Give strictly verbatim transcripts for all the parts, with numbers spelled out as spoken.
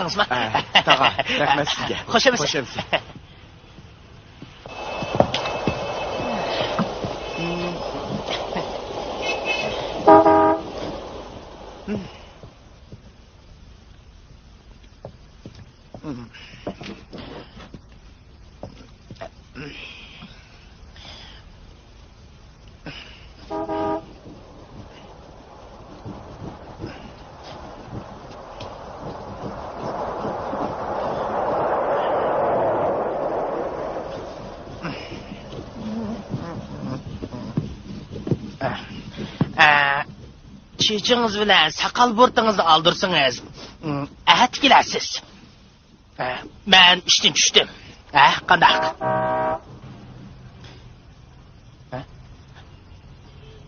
ئە، تاغا، رەھمەت سىزگە. خوش ئەمىسە. خوش ئەمىسە. ئە، چېچىڭىز بىلەن ساقال بۇرۇتىڭىزنى ئالدۇرسىڭىز، ئەتە كېلەرسىز. ھە، مەن ئىشتىن چۈشتۈم. ھە، قانداق؟ ھە؟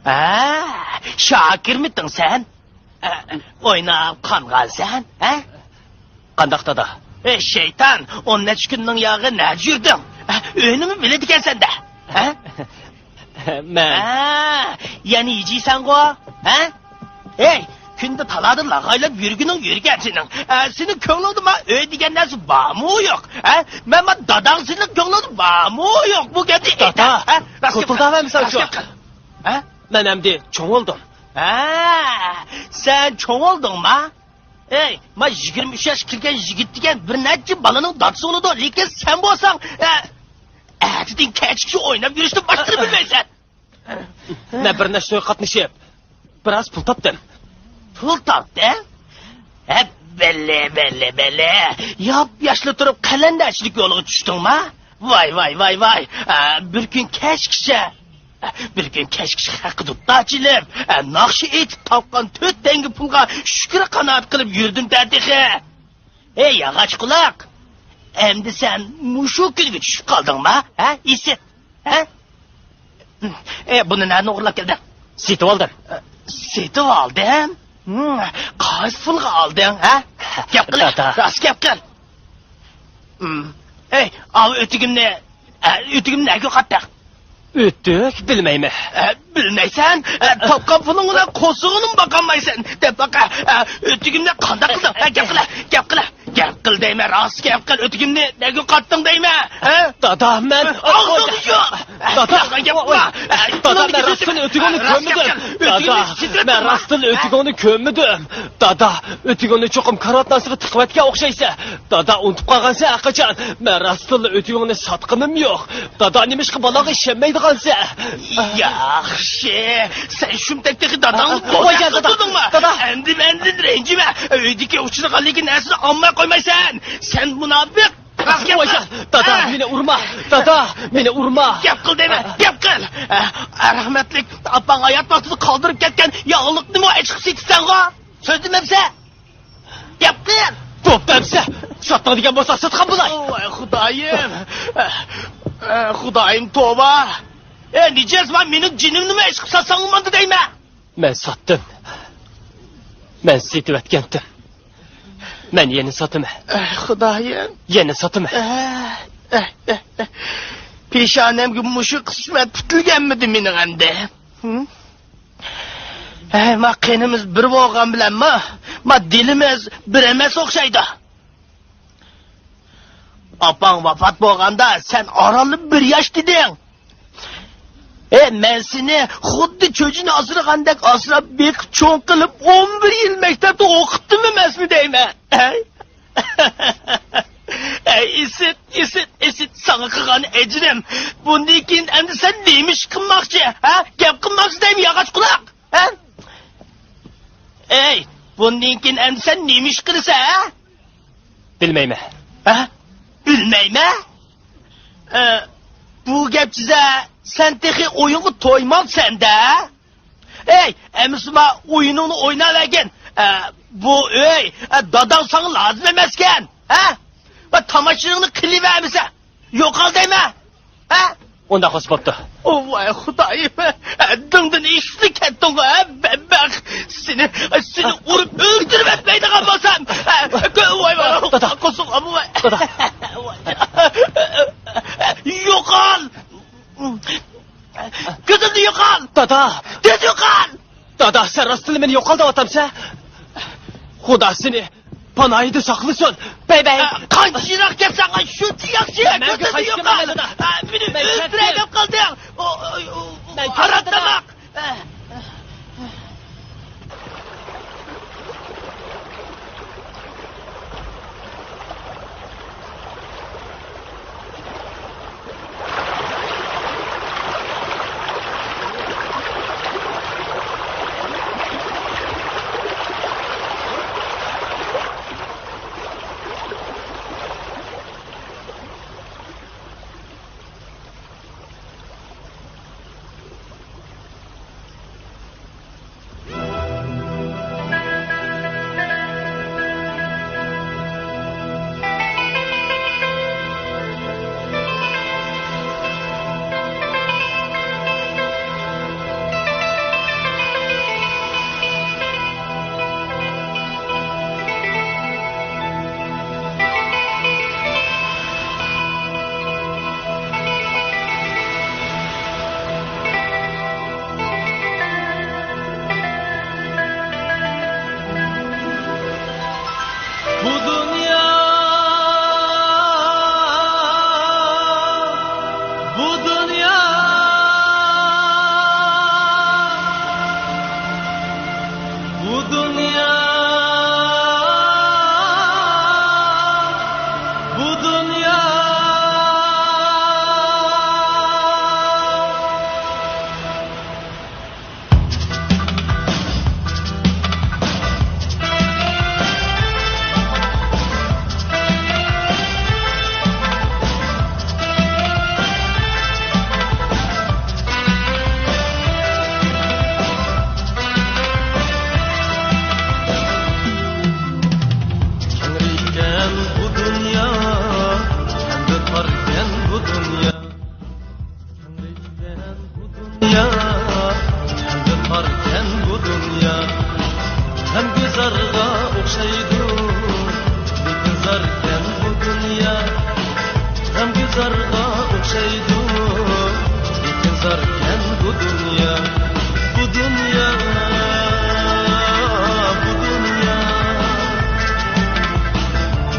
ھە، شاكىرمىتىڭ سەن؟ ھە، ئويناپ قانغانسەن، ھە؟ قانداق دادا؟ ئەي شەيتان، ئون نەچچە كۈننىڭ ياغى نەدە يۈردۈڭ؟ ھە، ئۆينىمۇ بىلىدىكەنسەن-دە، ھە؟ مەن. ھە، يەنە يېجىسەنغۇ، ھە؟ ھەي، كۈندە تالادا لاغايلاپ يۈرگىنىڭ يۈرگەن سېنىڭ. ئە، سېنىڭ كۆڭلۈڭدە ما ئۆي دېگەن نەرسە بارمۇ يوق؟ ھە؟ مەن ما داداڭ سېنىڭ كۆڭلۈڭدە بارمۇ يوق؟ بۇ گەپنى ئېيت، دادا، ھە؟ راست گەپ قىل. توختىدىغان ئەمسە راست شۇ. گەپ قىل. ھە؟ مەن ئەمدى چوڭ بولدۇم. ھە، سەن چوڭ بولدۇڭما؟ ئەي، ما يىگىرمە ئۈچ ياشقا كىرگەن يىگىت دېگەن بىر نەچچە بالىنىڭ دادىسى بولىدۇ، لېكىن سەن بولساڭ، ئە، ئەتىدىن كەچكىچە ئويناپ يۈرۈشتىن باشقىنى بىلمەيسەن. مەن بىر نەرسە تويغا قاتنىشىپ، بىراز پۇل تاپتىم. پۇل تاپتىڭ؟ ھە، بەللى، بەللى، بەللى. ياپ-ياشلا تۇرۇپ قەلەندەرچىلىك يولىغا چۈشتۈڭما؟ ۋاي، ۋاي، ۋاي، ۋاي. ئە، بىر كۈن كەچكىچە، بىر كۈن كەچكىچە خەققە دۇتار چېلىپ، ئە، ناخشا ئېيتىپ تاپقان تۆت تەڭگە پۇلغا شۈكرى قانائەت قىلىپ يۈردۈم-دە تېخى. ئەي، ياغاچ قۇلاق! ئەمدى سەن مۇشۇ كۈنگە چۈشۈپ قالدىڭما؟ ھە، ئىسىت؟ ھە؟ ئەي، بۇنى نەدىن ئوغرىلاپ كەلدىڭ؟ سېتىۋالدىم. سېتىۋالدىم؟ ھىم، قايسى پۇلغا ئالدىڭ، ھە؟ گەپ قىل، دادا. راست گەپ قىل. ھىم. ئەي، ئاۋۇ ئۆتۈكۈمنى، ئە، ئۆتۈكۈمنى نەگە يوقاتتىڭ؟ ئۆتۈك؟ بىلمەيمەن. ئە، بىلمەيسەن؟ ئە، تاپقان پۇلۇڭ بىلەن قورسىقىڭنىمۇ باقالمايسەن. دەپ باقە، ئە، ئۆتۈكۈمنى قانداق قىلدىڭ؟ ئە، گەپ قىلە، گەپ قىلە. گەپ قىل دەيمەن، راست گەپ قىل. ئۆتۈكۈمنى نەگە يوقاتتىڭ دەيمەن؟ ھە؟ دادا، مەن ئاغزىڭنى يۇم! دادا، يالغان گەپ قىلما. ئە، دادا، مەن راستتىن ئۆتۈكۈڭنى كۆرمىدىم. دادا، مەن راستتىن ئۆتۈكۈڭنى كۆرمىدىم. دادا، ئۆتۈكۈڭنى چوقۇم كارىۋات ناسىغا تىقىۋەتكەن ئوخشايسەن. دادا، ئۇنتۇپ قالغانسەن ھەرقاچان. مەن راستتىنلا ئۆتۈكۈڭنى ساتقىنىم يوق. دادا، نېمىشقا بالاغا ئىشەنمەيدىغانسەن؟ ياخشى، سەن شۇمتەك تېخى داداڭنى بوزەك قىلدىڭما؟ دادا. ئەمدى مەندىن رەنجىمە. ئۆيدىكى ئۇچرىغانلىكى نەرسىنى ئالماي قويمايسەن. سەن مۇناپىق. راست گەپ قىل. دادا، مېنى ئۇرما. دادا، مېنى ئۇرما. گەپ قىل دەيمەن، گەپ قىل. ئە، رەھمەتلىك ئاپاڭ ھايات ۋاقتىدا قالدۇرۇپ كەتكەن ياغلىقنىمۇ ئەچىقىپ سېتىپسەنغۇ؟ سۆزلىمەمسە؟ گەپ قىل! بوپتۇ ئەمسە! ساتتىڭ دېگەن بولسا ساتقان بولاي! ۋاي خۇدايىم! ئە، ئە، خۇدايىم توۋا! ئە، نىجەس، مانا مېنىڭ جېنىمنىمۇ ئەچىقىپ ساتساڭ بولمامدۇ دەيمەن! مەن ساتتىم. مەن سېتىۋەتكەنتىم. مەن يەنە ساتىمەن. ئە، خۇدايىم! يەنە ساتىمەن. ئە، ئە، ئە، ئە. پېشانەمگە مۇشۇ قىسمەت پۈتۈلگەنمىدى مېنىڭ ئەمدى؟ ھە؟ ھەي، ما قېنىمىز بىر بولغان بىلەن ما، ما دىلىمىز بىر ئەمەس ئوخشايدۇ. ئاپاڭ ۋاپات بولغاندا سەن ئارانلا بىر ياش ئىدىڭ. ئەي، مەن سېنى خۇددى چۆچىنى ئاسرىغاندەك ئاسراپ، بېقىپ، چوڭ قىلىپ، ئون بىر يىل مەكتەپتە ئوقۇتتۇم ئەمەسمۇ دەيمەن. ھەي؟ ئەي، ئىسىت، ئىسىت، ئىسىت، ساڭا قىلغان ئەجرىم. بۇندىن كېيىن ئەمدى سەن نېمە ئىش قىلماقچى؟ ھە؟ گەپ قىلماقچى دەيمەن، ياغاچ قۇلاق. ھە؟ ئەي، بۇندىن كېيىن ئەمدى سەن نېمە ئىش قىلىسەن، ھە؟ بىلمەيمەن. ھە؟ بىلمەيمەن؟ ئە، بۇ گەپچىسە، سەن تېخى ئويۇنغا تويماپسەن-دە. ئەي، ئەمىسە ما ئويۇنۇڭنى ئويناۋەرگىن. ئە، بۇ ئۆي، ئە، داداڭ ساڭا لازىم ئەمەسكەن. ھە؟ ۋە تاماشىنىڭنى قىلىۋەرمىسە. يوقال دەيمەن! ھە؟ ئۇنداق بولسا بوپتۇ. ۋاي خۇدايىم! دىڭدىن ئېشىپلا كەتتىڭغۇ، ھە؟ بەبەخ! سېنى، سېنى ئۇرۇپ ئۆلتۈرۈۋەتمەيدىغان بولسام! ھە؟ ۋاي، ۋاي، دادا! قۇسۇڭ، ۋاي! دادا! يوقال! كۆزۈمدىن يوقال! دادا! تېز يوقال! دادا، سەن راستتىنلا مېنى يوقال دەۋاتامسەن؟ خۇدا سېنى پاناھىدا ساقلىسۇن. بەي، بەي. ئە، قانچە يىراق كەتسەڭ، شۇنچە ياخشى. مەن كۆتۈردى يوقا. ئە، مېنى ئۆلتۈرەي دەپ قالدىڭ. ئۇ، ئۇ، ئۇ، مەن قارا تاماق. بۇ دۇنيا، بۇ دۇنيا، بۇ دۇنيا، بۇ دۇنيا. كەڭرىكەن بۇ دۇنيا، ھەمدە تاركەن بۇ دۇنيا. كەڭرىكەن بۇ دۇنيا، ھەمدە تاركەن بۇ دۇنيا. غەمگۈزارغا ئوخشايدۇ، لېكىن زاركەن بۇ دۇنيا. غەمگۈزارغا ئوخشايدۇ، لېكىن زاركەن بۇ دۇنيا. بۇ دۇنيا، بۇ دۇنيا.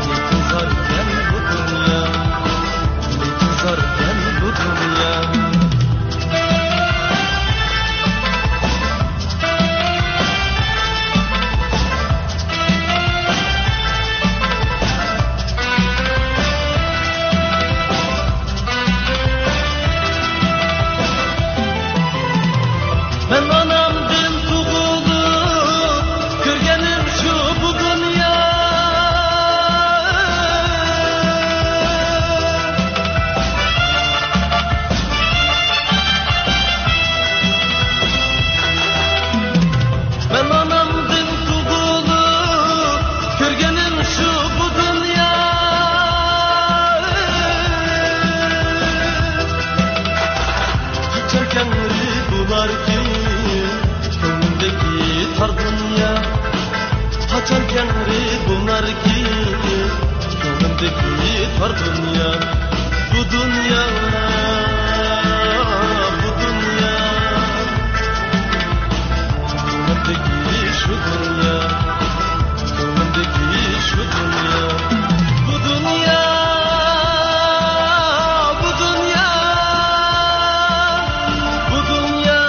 لېكىن زاركەن بۇ دۇنيا. لېكىن زاركەن بۇ دۇنيا. مەن ئانامدىن تۇغۇلۇپ كۆرگىنىم شۇ بۇ دۇنيا. مەن ئانامدىن تۇغۇلۇپ كۆرگىنىم شۇ بۇ دۇنيا. قاچان كەڭرى بولاركىن كۆڭلۈمدىكى تار دۇنيا؟ قاچان كەڭرى بولاركىن كۆڭلۈمدىكى تار دۇنيا؟ بۇ دۇنيا، بۇ دۇنيا، كۆڭلۈمدىكى شۇ دۇنيا. كۆڭلۈمدىكى شۇ دۇنيا، بۇ دۇنيا، بۇ دۇنيا، بۇ دۇنيا.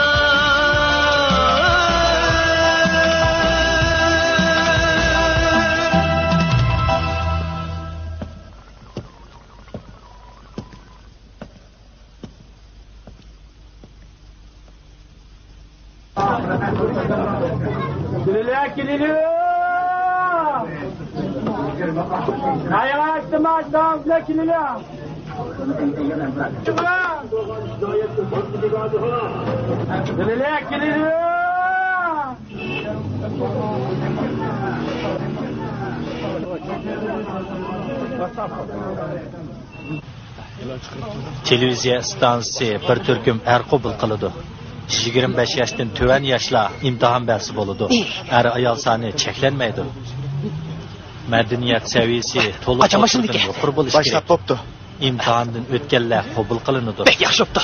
كېلىلە، كېلىلە! قايغا ئاچتىم، ئاشتاڭزىلە، كېلىلە! كېلىلە، كېلىلە! تېلېۋىزىيە ئىستانسىسى بىر تۈركۈم ئەر قوبۇل قىلىدۇ. يىگىرمە بەش ياشتىن تۆۋەن ياشلار ئىمتىھان بەرسە بولىدۇ. ئەر-ئايال سانى چەكلەنمەيدۇ. مەدەنىيەت سەۋىيەسى تولۇق ئوتتۇرىدىن يۇقىرى بولۇشى كېرەك. باشلاپ بوپتۇ. ئىمتىھاندىن ئۆتكەنلەر قوبۇل قىلىنىدۇ. بەك ياخشى بوپتۇ.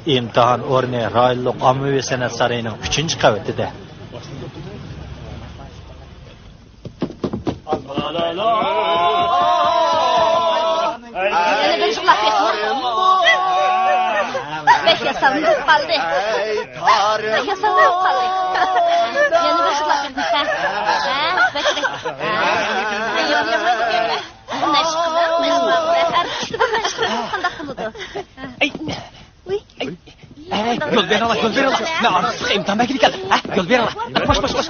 ئىمتىھان ئورنى رايونلۇق ئاممىۋى سەنئەت سارىيىنىڭ ئۈچىنچى قەۋىتىدە. يەنە بىر يىغلاپ كەتتىمۇ؟ بەك ياسالما بولۇپ قالدى. بەك ياسالما بولۇپ قالدى. يەنە بىر يىغلاپ كەتتىم. ھە؟ ھە؟ بەك، بەك. ھە؟ مەشىق قىلىڭ، مەشىق قىلىڭ. قانداق قىلىدۇ؟ ئەي، يول بېرىڭلار، يول بېرىڭلار. مەن ئارتىسلىققا ئىمتىھان بەرگىلى كەلدىم. ھە، يول بېرىڭلار. بوش، بوش، بوش.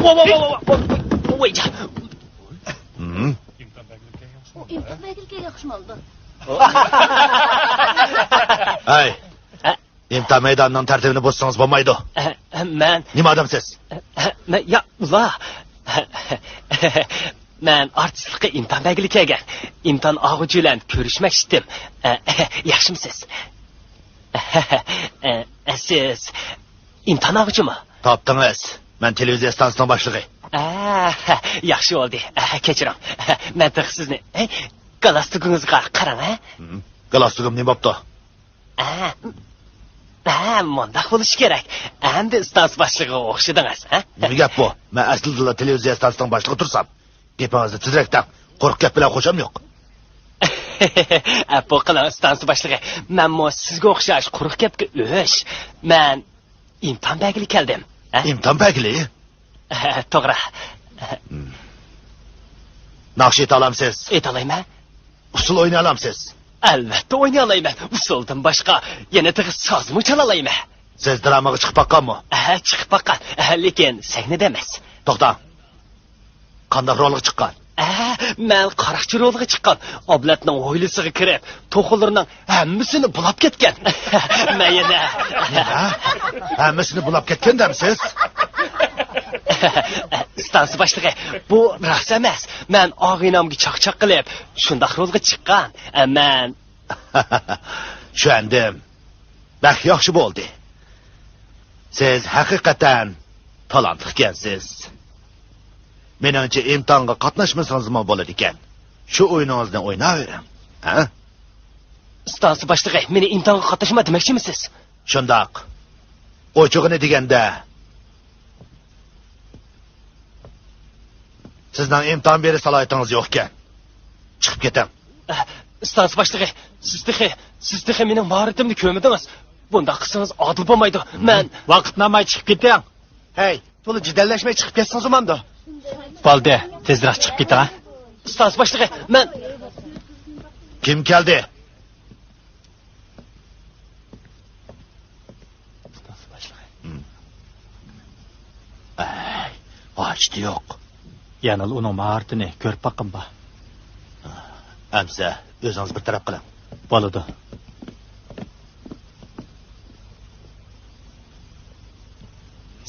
ۋا، ۋا، ۋا، ۋا، ۋا. ۋاي جان. ھىم. ئۇ ئىمتىھان بەرگىلى كەلگەن ئوخشىمامدۇ؟ ھەي. ھە؟ ئىمتىھان مەيدانىنىڭ تەرتىپىنى بۇزسىڭىز بولمايدۇ. ھە، ھە، مەن. نېمە ئادەمسىز؟ ھە، ھە، مەن، يا، ئۇلار. مەن ئارتىسلىققا ئىمتىھان بەرگىلى كەلگەن. ئىمتىھان ئالغۇچى بىلەن كۆرۈشمەكچىدىم. ياخشىمۇسىز؟ سىز ئىمتىھان ئالغۇچىمۇ؟ تاپتىڭىز. مەن تېلېۋىزىيە ئىستانسىسىنىڭ باشلىقى. ياخشى بولدى. كەچۈرۈڭ. مەن تېخى سىزنى، گالستۇكىڭىزغا قاراڭ، ھە؟ ھىم، گالستۇكۇم نېمە بوپتۇ؟ ھە، ھە، مۇنداق بولۇشى كېرەك. ئەمدى ئىستانسا باشلىقىغا ئوخشىدىڭىز، ھە؟ نېمە گەپ بۇ؟ مەن ئەسلىدىلا تېلېۋىزىيە ئىستانسىسىنىڭ باشلىقى تۇرسام. گېپىڭىزنى تېزرەك دەڭ. قۇرۇق گەپ بىلەن خوشام يوق. ئەپۇ قىلىڭ، ئىستانسا باشلىقى. مەنمۇ سىزگە ئوخشاش قۇرۇق گەپكە ئۆچ. مەن ئىمتىھان بەرگىلى كەلدىم. ھە؟ ئىمتىھان بەرگىلى؟ ھە، توغرا. ناخشا ئېيتالامسىز؟ ئېيتالايمەن. ئۇسسۇل ئوينىيالامسىز؟ ئەلۋەتتە ئوينىيالايمەن. ئۇسسۇلدىن باشقا يەنە تېخى سازمۇ چالالايمەن. سىز درامىغا چىقىپ باققانمۇ؟ ھە، چىقىپ باققان. ھە، لېكىن سەھنىدە ئەمەس. توختاڭ. قانداق رولغا چىققان؟ ھە، مەن قاراقچى رولىغا چىققان. ئابلەتنىڭ ھويلىسىغا كىرىپ، توخۇلىرىنىڭ ھەممىسىنى بۇلاپ كەتكەن. مەن يەنە. نېمە؟ ھەممىسىنى بۇلاپ كەتكەن دەمسىز؟ ئىستانسا باشلىقى، بۇ راست ئەمەس. مەن ئاغىنەمگە چاقچاق قىلىپ، شۇنداق رولغا چىققان. ئە، مەن. چۈشەندىم. بەك ياخشى بولدى. سىز ھەقىقەتەن تالانتلىق ئىكەنسىز. مېنىڭچە، ئىمتىھانغا قاتناشمىسىڭىزمۇ بولىدىكەن. شۇ ئويۇنىڭىزنى ئويناۋېرىڭ. ھە؟ ئىستانسا باشلىقى، مېنى ئىمتىھانغا قاتناشما دېمەكچىمىسىز؟ شۇنداق. ئوچۇقىنى دېگەندە، سىزنىڭ ئىمتىھان بېرىش سالاھىيىتىڭىز يوق ئىكەن. چىقىپ كېتىڭ. ئە، ئىستانسا باشلىقى، سىز تېخى، سىز تېخى مېنىڭ ماھارىتىمنى كۆرمىدىڭىز. بۇنداق قىلسىڭىز ئادىل بولمايدۇ. مەن. ۋاقىتنى ئالماي چىقىپ كېتىڭ. ھەي، تولا جېدەللەشمەي چىقىپ كەتسىڭىز بولمامدۇ؟ بولدى، تېزرەك چىقىپ كېتىڭ، ھە؟ ئىستانسا باشلىقى، مەن. كىم كەلدى؟ ئىستانسا باشلىقى. ھىم. ئەي، ھاجىتى يوق. يەنىلا ئۇنىڭ ماھارىتىنى كۆرۈپ باققىنىم بار. ئەمسە ئۆزىڭىز بىر تەرەپ قىلىڭ. بولىدۇ.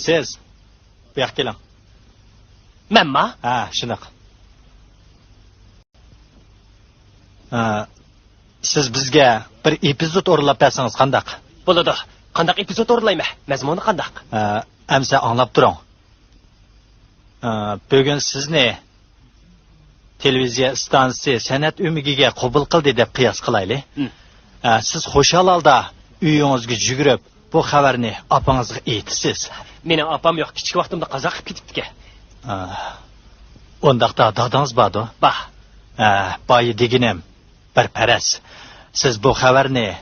سىز بۇ ياققا كېلىڭ. مەنما؟ ھە، شۇنداق. ھە، سىز بىزگە بىر ئېپىزود ئورۇنلاپ بەرسىڭىز قانداق؟ بولىدۇ. قانداق ئېپىزود ئورۇنلايمەن؟ مەزمۇنى قانداق؟ ھە، ئەمسە ئاڭلاپ تۇرۇڭ. ھە، بۈگۈن سىزنى تېلېۋىزىيە ئىستانسىسى سەنئەت ئۆمىكىگە قوبۇل قىلدى دەپ قىياس قىلايلى. ھىم. ھە، سىز خۇشال ھالدا ئۆيىڭىزگە يۈگۈرۈپ، بۇ خەۋەرنى ئاپىڭىزغا ئېيتىسىز. مېنىڭ ئاپام يوق، كىچىك ۋاقتىمدا قازا قىلىپ كېتىپتىكەن. ئاھ، ئۇنداقتا دادىڭىز باردۇ؟ بار. ھە، بايا دېگىنىم بىر پەرەز. سىز بۇ خەۋەرنى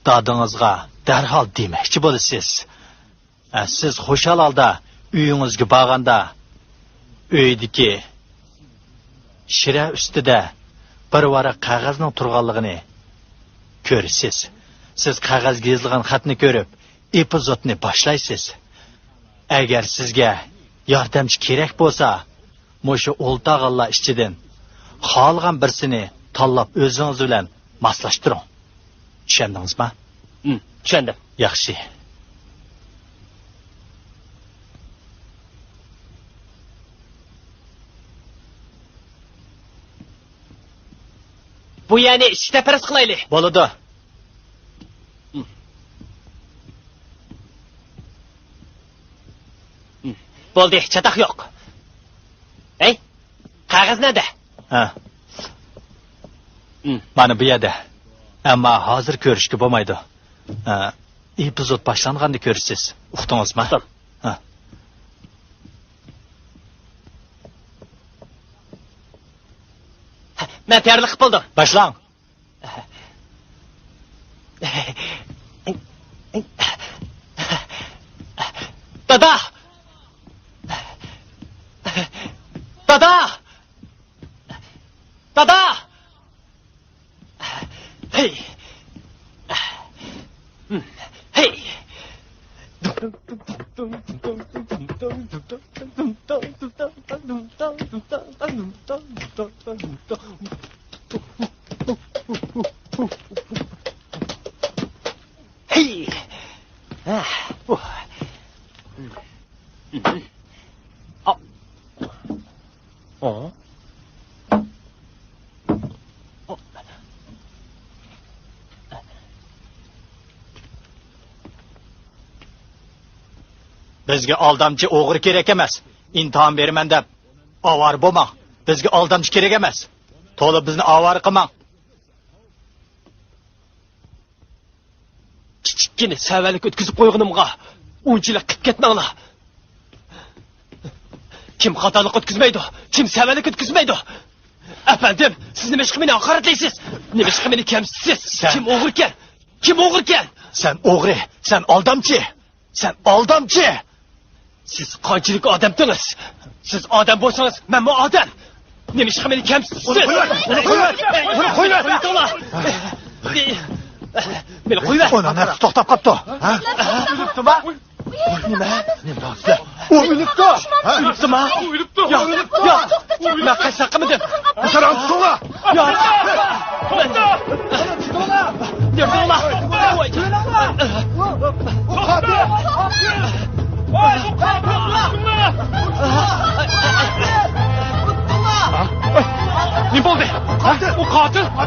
دادىڭىزغا دەرھال دېمەكچى بولىسىز. ھە، سىز خۇشال ھالدا ئۆيىڭىزگە بارغاندا، ئۆيدىكى شىرە ئۈستىدە بىر ۋاراق قەغەزنىڭ تۇرغانلىقىنى كۆرىسىز. سىز قەغەزگە يېزىلغان خەتنى كۆرۈپ، ئېپىزودنى باشلايسىز. ئەگەر سىزگە ياردەمچى كېرەك بولسا، مۇشۇ ئولتۇرغانلار ئىچىدىن خالىغان بىرسىنى تاللاپ ئۆزىڭىز بىلەن ماسلاشتۇرۇڭ. چۈشەندىڭىزما؟ ھىم، چۈشەندىم. ياخشى. بۇ يەرنى ئىككىگە پەرەز قىلايلى. بولىدۇ. بولدى، چاتاق يوق. ھەي، قەغەز نەدە؟ ھە. مانا بۇ يەردە. ئەمما ھازىر كۆرۈشكە بولمايدۇ. ھە، ئېپىزود باشلانغاندا كۆرىسىز. ئۇقتىڭىزما؟ ئۇقتۇم. ھە. مەن تەييارلىق قىلىپ بولدۇم. باشلاڭ. دادا! دادا! دادا! ھەي! ھەي! ھەي! بىزگە ئالدامچى ئوغرى كېرەك ئەمەس. ئىمتىھان بېرىمەن دەپ ئاۋارە بولماڭ. بىزگە ئالدامچى كېرەك ئەمەس. تولا بىزنى ئاۋارە قىلماڭ. كىچىككىنە سەۋەنلىك ئۆتكۈزۈپ قويغىنىمغا ئۇنچىلىك قىپ كەتمەڭلار. كىم خاتالىق ئۆتكۈزمەيدۇ؟ كىم سەۋەنلىك ئۆتكۈزمەيدۇ؟ ئەپەندىم، سىز نېمىشقا مېنى ھاقارەتلەيسىز؟ نېمىشقا مېنى كەمسىتىسىز؟ سەن كىم ئوغرىكەن؟ كىم ئوغرىكەن؟ سەن ئوغرى، سەن ئالدامچى! سەن ئالدامچى! سىز قانچىلىك ئادەمتىڭىز؟ سىز ئادەم بولسىڭىز، مەنمۇ ئادەم! نېمىشقا مېنى كەمسىتىسىز؟ ئۇنى قويۇۋەت! ئۇنى قويۇۋەت! ئۇنى قويۇۋەت! قويۇڭلار! مېنى قويۇۋەت! ئۇنىڭ نەپىسى توختاپ قاپتۇ. ھە؟ ئۆلۈپتۇما؟ نېمە؟ نېمە دەۋاتىسىلەر؟ ئۇ ئۆلۈپتۇ! ھە؟ ئۆلۈپتۇما؟ ئۇ ئۆلۈپتۇ! ياق! ياق! مەن قەستەن قىلمىدىم! ھۇزۇرۇڭنى تۇتۇڭلار! ياق! توختا! توختا! توختا! توختا! توختا! توختا! ۋاي، ئۇ قاتىل! ھە؟ نېمە بولدى؟ ھە؟ ئۇ قاتىل! ھە؟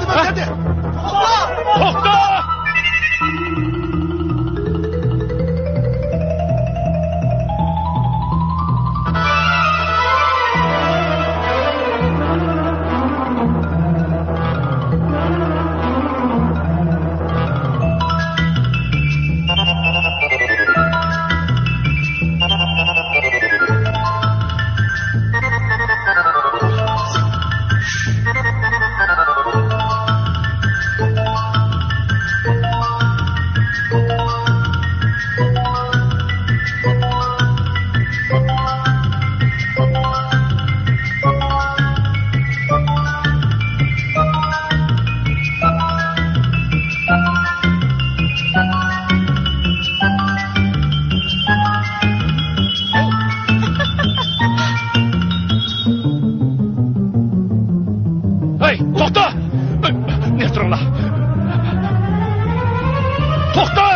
توختا! توختا! ھەي، توختا! نېرى تۇرۇڭلار! توختا!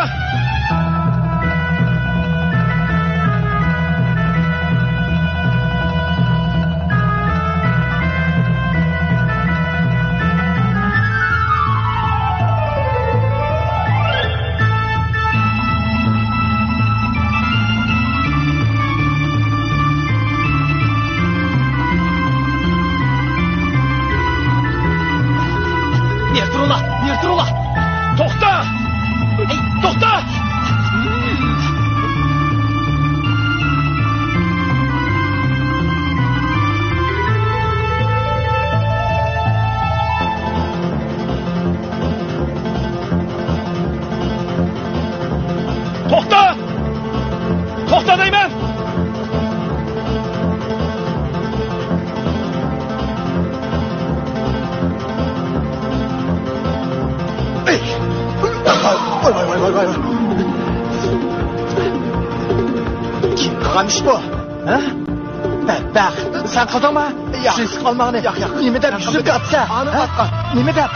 نېرى تۇرۇڭلار! نېرى تۇرۇڭلار! توختا! ئەي، توختا! توختا! توختا دەيمەن! ۋاي، ۋاي، ۋاي، ۋاي، ۋاي. كىم قىلغان ئىش بۇ؟ ھە؟ بەتبەخت، سەن قىلدىڭمۇ؟ ياق. سېسىق ئالماڭنى. ياق، ياق. نېمە دەپ يۈزۈمگە ئاتىسەن؟ ئانىڭ ئاتقان. نېمە دەپ؟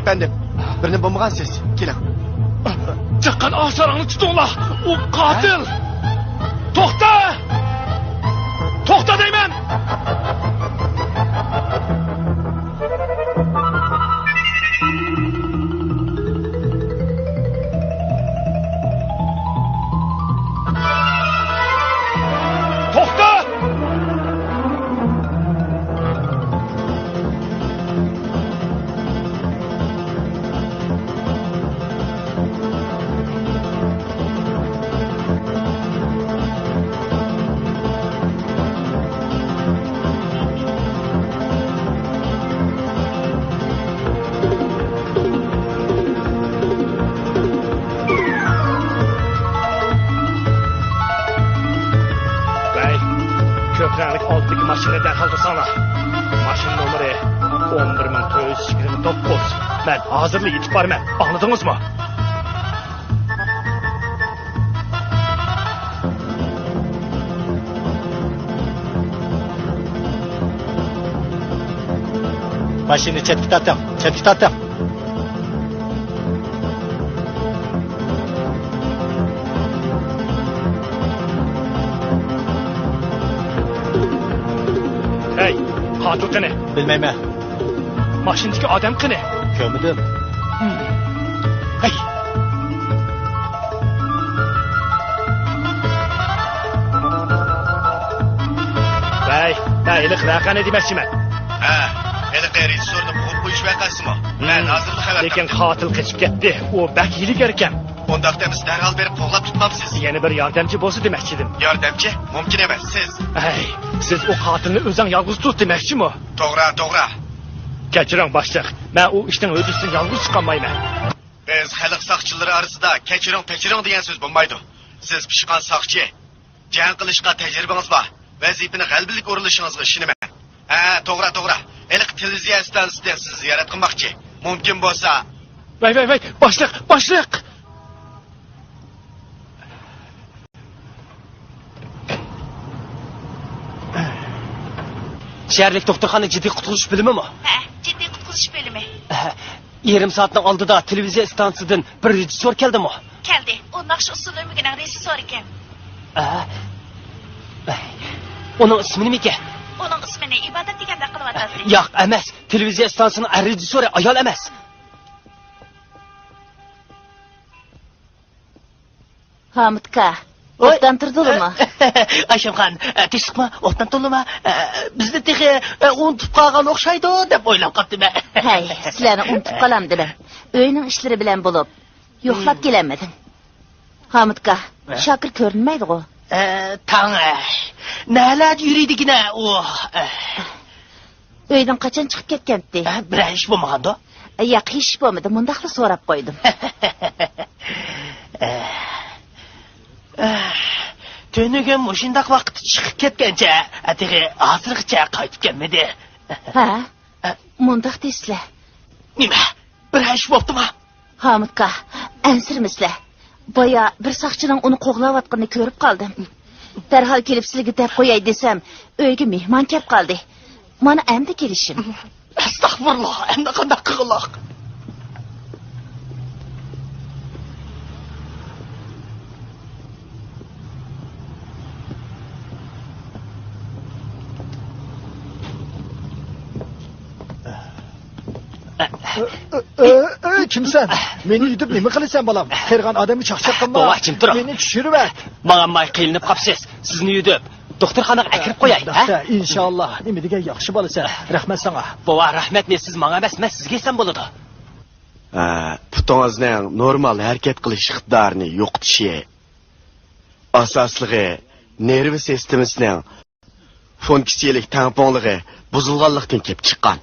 ئەپەندىم، بىرنېمە بولمىغانسىز، كېلىڭ. چىققان ئاشارىڭنى تۇتۇڭلار، ئۇ قاتىل! توختا! توختا دەيمەن! توختا! ۋەي، كۆك رەڭلىك ئالدىدىكى ماشىنىنى دەرھال توساڭلار. ماشىنا نومۇرى ئون بىر مىڭ تۆت يۈز يىگىرمە توققۇز. مەن ھازىرلا يېتىپ بارىمەن. ئاڭلىدىڭىزمۇ؟ ماشىنىنى چەتكە تارتىڭ، چەتكە تارتىڭ. ھەي، قاتىل قېنى؟ بىلمەيمەن. ماشىنىدىكى ئادەم قېنى؟ كۆرمىدىم. ھەي. ۋەي، مەن ھېلىقى ۋەقەنى دېمەكچىمەن. ھە، ھېلىقى رېژىسسورنى بوغۇپ قويۇش ۋەقەسىمۇ؟ مەن ھازىرلا خەۋەر لېكىن تاپتىم. قاتىل قېچىپ كەتتى. ئۇ بەك ھىيلىگەر ئىكەن. ئۇنداقتا بىز دەرھال بېرىپ قوغلاپ تۇتمامسىز؟ يەنە بىر ياردەمچى بولسا دېمەكچىدىم. ياردەمچى؟ مۇمكىن ئەمەس، سىز. ھەي، سىز ئۇ قاتىلنى ئۆزۈڭ يالغۇز تۇت دېمەكچىمۇ؟ توغرا، توغرا. كەچۈرۈڭ، باشلىق. مەن ئۇ ئىشنىڭ ھۆددىسىدىن يالغۇز چىقالمايمەن. بىز خەلق ساقچىلىرى ئارىسىدا كەچۈرۈڭ، پەچۈرۈڭ دېگەن سۆز بولمايدۇ. سىز پىشقان ساقچى. جەڭ قىلىشقا تەجرىبىڭىز بار. ۋەزىپىنى غەلىبىلىك ئورۇنلىشىڭىزغا ئىشىنىمەن. ھە، توغرا، توغرا. ھېلىقى تېلېۋىزىيە ئىستانسىسىدىن سىزنى زىيارەت قىلماقچى. مۇمكىن بولسا. ۋەي، ۋەي، ۋەي، باشلىق، باشلىق! شەھەرلىك دوختۇرخانا جىددىي قۇتقۇزۇش بۆلۈمىمۇ؟ ھە، جىددىي قۇتقۇزۇش بۆلۈمى. ھە، يېرىم سائەتنىڭ ئالدىدا تېلېۋىزىيە ئىستانسىسىدىن بىر رېژىسسور كەلدىمۇ؟ كەلدى. ئۇ ناخشا ئۇسسۇل ئۆمىكىنىڭ رېژىسسورى ئىكەن. ئە؟ ئۇنىڭ ئىسمى نېمە ئىكەن؟ ئۇنىڭ ئىسمىنى ئىبادەت دېگەندەك قىلىۋاتاتتى. ياق ئەمەس، تېلېۋىزىيە ئىستانسىسىنىڭ رېژىسسورى ئايال ئەمەس. ھامۇتكا، ۋاي. ئوبدان تۇردۇلىما؟ ئايشەمخان، ئە، تىنچلىقما؟ ئوبدان تۇردۇلىما؟ ئە، بىزنى تېخى، ئە، ئۇنتۇپ قالغان ئوخشايدۇ دەپ ئويلاپ قاپتىمەن. ھەي، سىلەرنى ئۇنتۇپ قالامدىمەن؟ ئۆينىڭ ئىشلىرى بىلەن بولۇپ، يوقلاپ كېلەلمىدىم. ھامۇتكا، ھە؟ شاكىر كۆرۈنمەيدىغۇ؟ ئە، تاڭ، ئە، نەلەردە يۈرىدىكىنە ئۇ؟ ئە. ئۆيدىن قاچان چىقىپ كەتكەنتى؟ ھە، بىرەر ئىش بولمىغاندۇ؟ ياق، ھېچ ئىش بولمىدى، مۇنداقلا سوراپ قويدۇم. تۈنۈگۈن مۇشۇنداق ۋاقىتتا چىقىپ كەتكەنچە، تېخى ھازىرغىچە قايتىپ كەلمىدى. ھە؟ مۇنداق دەيسىلە. نېمە؟ بىرەر ئىش بوپتۇما؟ ھامۇتكا، ئەنسىرىمىسىلە. بايا بىر ساقچىنىڭ ئۇنى قوغلاۋاتقىنىنى كۆرۈپ قالدىم. دەرھال كېلىپ سىلىگە دەپ قوياي دېسەم، ئۆيگە مېھمان كەپ قالدى. مانا ئەمدى كېلىشىم. ئەستەغپۇرۇللا، ئەمدى قانداق قىلغۇلۇق؟ ئۆ، ئۆ، ئۆ، كىمسەن؟ مېنى يۈدۈپ نېمە قىلىسەن، بالام؟ قېرىغان ئادەمگە چاقچاق قىلما. بوۋا، جىم تۇرۇڭ. مېنى چۈشۈرۈۋەت. ماڭالماي قىينىلىپ قاپسىز. سىزنى يۈدۈپ دوختۇرخانىغا ئەكىرىپ قوياي، ھە؟ ئىنشاللا. نېمە دېگەن ياخشى بالىسەن. رەھمەت ساڭا. بوۋا، رەھمەتنى سىز ماڭا ئەمەس، مەن سىزگە ئېيتسام بولىدۇ. ھە، پۇتىڭىزنىڭ نورمال ھەرىكەت قىلىش ئىقتىدارىنى يوقىتىشى، ئاساسلىقى نېرۋا سىستېمىسىنىڭ فۇنكسىيەلىك تەڭپۇڭلۇقى بۇزۇلغانلىقتىن كېلىپ چىققان.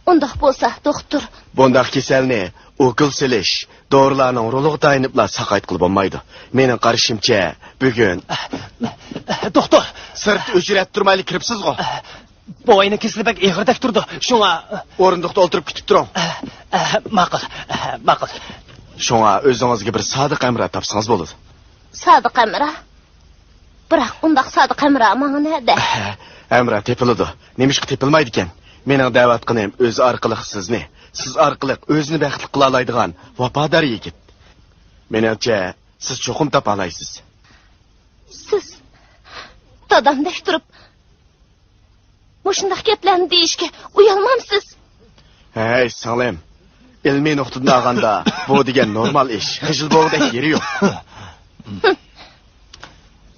ئۇنداق بولسا، دوختۇر. بۇنداق كېسەلنى ئوكۇل سېلىش، دورىلارنىڭ رولىغا تايىنىپلا ساقايتقىلى بولمايدۇ. مېنىڭ قارىشىمچە، بۈگۈن. دوختۇر! سىرتتا ئۆچرەتتۈرمەيلا كىرىپسىزغۇ؟ بوۋاينىڭ كېسىلى بەك ئېغىردەك تۇرىدۇ، شۇڭا. ئورۇندۇقتا ئولتۇرۇپ كۈتۈپ تۇرۇڭ. ماقۇل، ماقۇل. شۇڭا ئۆزىڭىزگە بىر سادىق ھەمراھ تاپسىڭىز بولىدۇ. سادىق ھەمراھ؟ بىراق ئۇنداق سادىق ھەمراھ ماڭا نەدە؟ ھەمراھ تېپىلىدۇ. نېمىشقا تېپىلمايدىكەن؟ مېنىڭ دەۋاتقىنىم ئۆزى ئارقىلىق سىزنى، سىز ئارقىلىق ئۆزىنى بەختلىك قىلالايدىغان ۋاپادار يىگىت. مېنىڭچە، سىز چوقۇم تاپالايسىز. سىز دادامدەك تۇرۇپ، مۇشۇنداق گەپلەرنى دېيىشكە ئۇيالمامسىز؟ ھەي، سىڭلىم. ئىلمىي نۇقتىدىن ئالغاندا، بۇ دېگەن نورمال ئىش. خىجىل بولغۇدەك يېرى يوق. ھىم.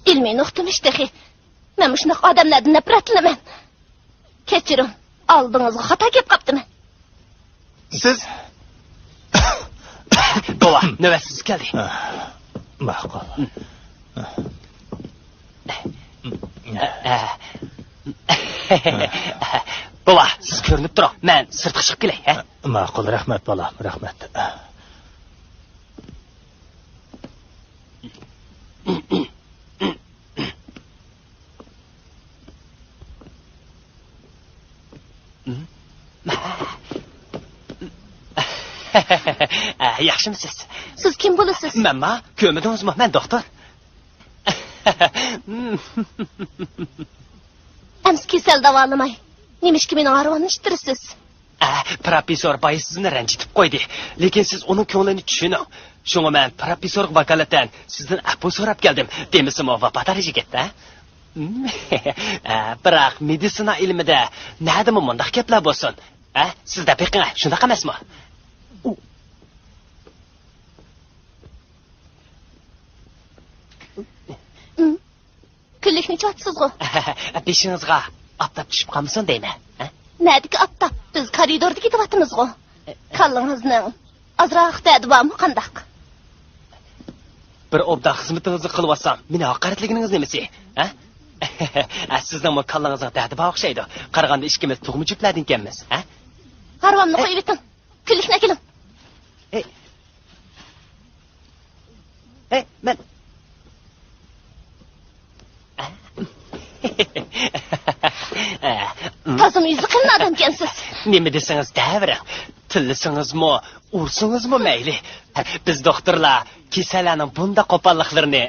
ئىلمىي نۇقتىمىش تېخى. مەن مۇشۇنداق ئادەملەردىن نەپرەتلىنىمەن. كەچۈرۈڭ، ئالدىڭىزغا خاتا كەپ قاپتىمەن. سىز؟ بوۋا، نۆۋەت سىز كەلدى. ماقۇل. بوۋا، سىز كۆرۈنۈپ تۇرۇڭ، مەن سىرتقا چىقىپ كېلەي، ھە؟ ماقۇل، رەھمەت بالام، رەھمەت. ياخشىمۇسىز؟ سىز كىم بولىسىز؟ مەنما؟ كۆرمىدىڭىزمۇ؟ مەن دوختۇر. ئەمسە كېسەل داۋالىماي، نېمىشقا مېنىڭ ھارۋامنى ئىتتىرىسىز؟ ئە، پروفېسسور بايا سىزنى رەنجىتىپ قويدى. لېكىن سىز ئۇنىڭ كۆڭلىنى چۈشىنىڭ. شۇڭا مەن پروفېسسورغا ۋاكالىتەن سىزدىن ئەپۇ سوراپ كەلدىم. دېمىسىمۇ ۋاپادار يىگىت، ھە؟ ئە، بىراق مېدىتسىنا ئىلمىدە نەدىمۇ مۇنداق گەپلەر بولسۇن؟ ھە؟ سىز دەپ بېقىڭ، شۇنداق ئەمەسمۇ؟ كۈنلۈكنى ئىچىۋاتىسىزغۇ؟ بېشىڭىزغا ئاپتاپ چۈشۈپ قالمىسۇن دەيمەن، ھە؟ نەدىكى ئاپتاپ؟ بىز كارىدوردا كېتىۋاتىمىزغۇ. كاللىڭىزنىڭ ئازراق دەردى بارمۇ قانداق؟ بىر ئوبدان خىزمىتىڭىزنى قىلىۋاتسام، مېنى ھاقارەتلىگىنىڭىز نېمىسى، ھە؟ سىزنىڭمۇ كاللىڭىزنىڭ دەردى بار ئوخشايدۇ. قارىغاندا ئىككىمىز تۇغما جۈپلەردىنكەنمىز، ھە؟ ھارۋامنى قويۇۋېتىڭ. كۈنلۈكنى ئەكېلىڭ. ئەي. ئەي، مەن. تازىمۇ يۈزى قېلىن ئادەمكەنسىز. نېمە دېسىڭىز دەۋېرىڭ. تىللىسىڭىزمۇ، ئۇرسىڭىزمۇ مەيلى. بىز دوختۇرلار كېسەللەرنىڭ بۇنداق قوپاللىقلىرىنى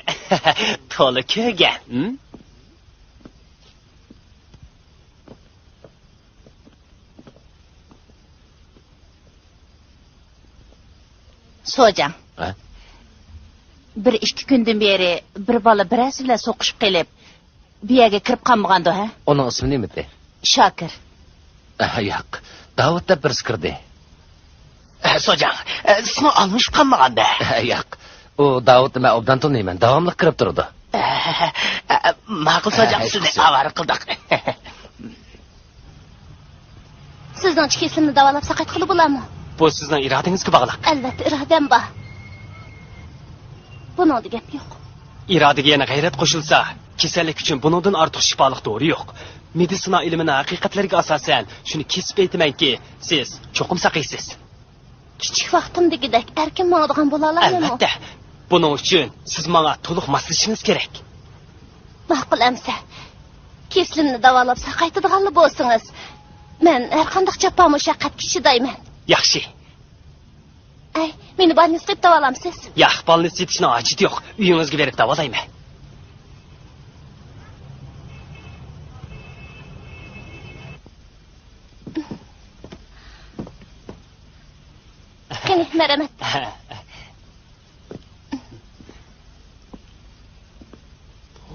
تولا كۆرگەن. ھىم؟ سوجاڭ. ھە؟ بىر ئىككى كۈندىن بېرى بىر بالا بىرەرسى بىلەن سوقۇشۇپ قېلىپ، بۇ يەرگە كىرىپ قالمىغاندۇ، ھە؟ ئۇنىڭ ئىسمى نېمىدى؟ شاكىر. ئە، ياق. داۋۇت دەپ بىرسى كىردى. ئە، سوجاڭ، ئە، سىزمۇ ئالمىشىپ قالمىغاندا؟ ئە، ياق. ئۇ داۋۇتنى مەن ئوبدان تونۇيمەن. داۋاملىق كىرىپ تۇرىدۇ. ئە، ئە، ئە، ماقۇل سوجاڭ، ئە، سىزنى ئاۋارە قىلدۇق. سىزنىڭچە كېسىلىمنى داۋالاپ ساقايتقىلى بولارمۇ؟ بۇ سىزنىڭ ئىرادىڭىزگە باغلىق. ئەلۋەتتە، ئىرادەم بار. بۇنىڭدا گەپ يوق. ئىرادىگە يەنە غەيرەت قوشۇلسا، كېسەللىك ئۈچۈن بۇنىڭدىن ئارتۇق شىپالىق دورا يوق. مېدىتسىنا ئىلمىنىڭ ھەقىقەتلىرىگە ئاساسەن، شۇنى كېسىپ ئېيتىمەنكى، سىز چوقۇم ساقىيسىز. كىچىك ۋاقتىمدىكىدەك ئەركىن ماڭىدىغان بولالايمەنمۇ؟ ئەلۋەتتە. بۇنىڭ ئۈچۈن سىز ماڭا تولۇق ماسلىشىشىڭىز كېرەك. ماقۇل ئەمسە. كېسىلىمنى داۋالاپ ساقايتىدىغانلا بولسىڭىز، مەن ھەرقانداق جاپا مۇشەققەتكە چىدايمەن. ياخشى. ئەي، مېنى بالنىسقا ئېلىپ داۋالامسىز؟ ياق، بالنىسقا يېتىشنىڭ ھاجىتى يوق. ئۆيىڭىزگە بېرىپ داۋالايمەن. قېنى، مەرھەمەت.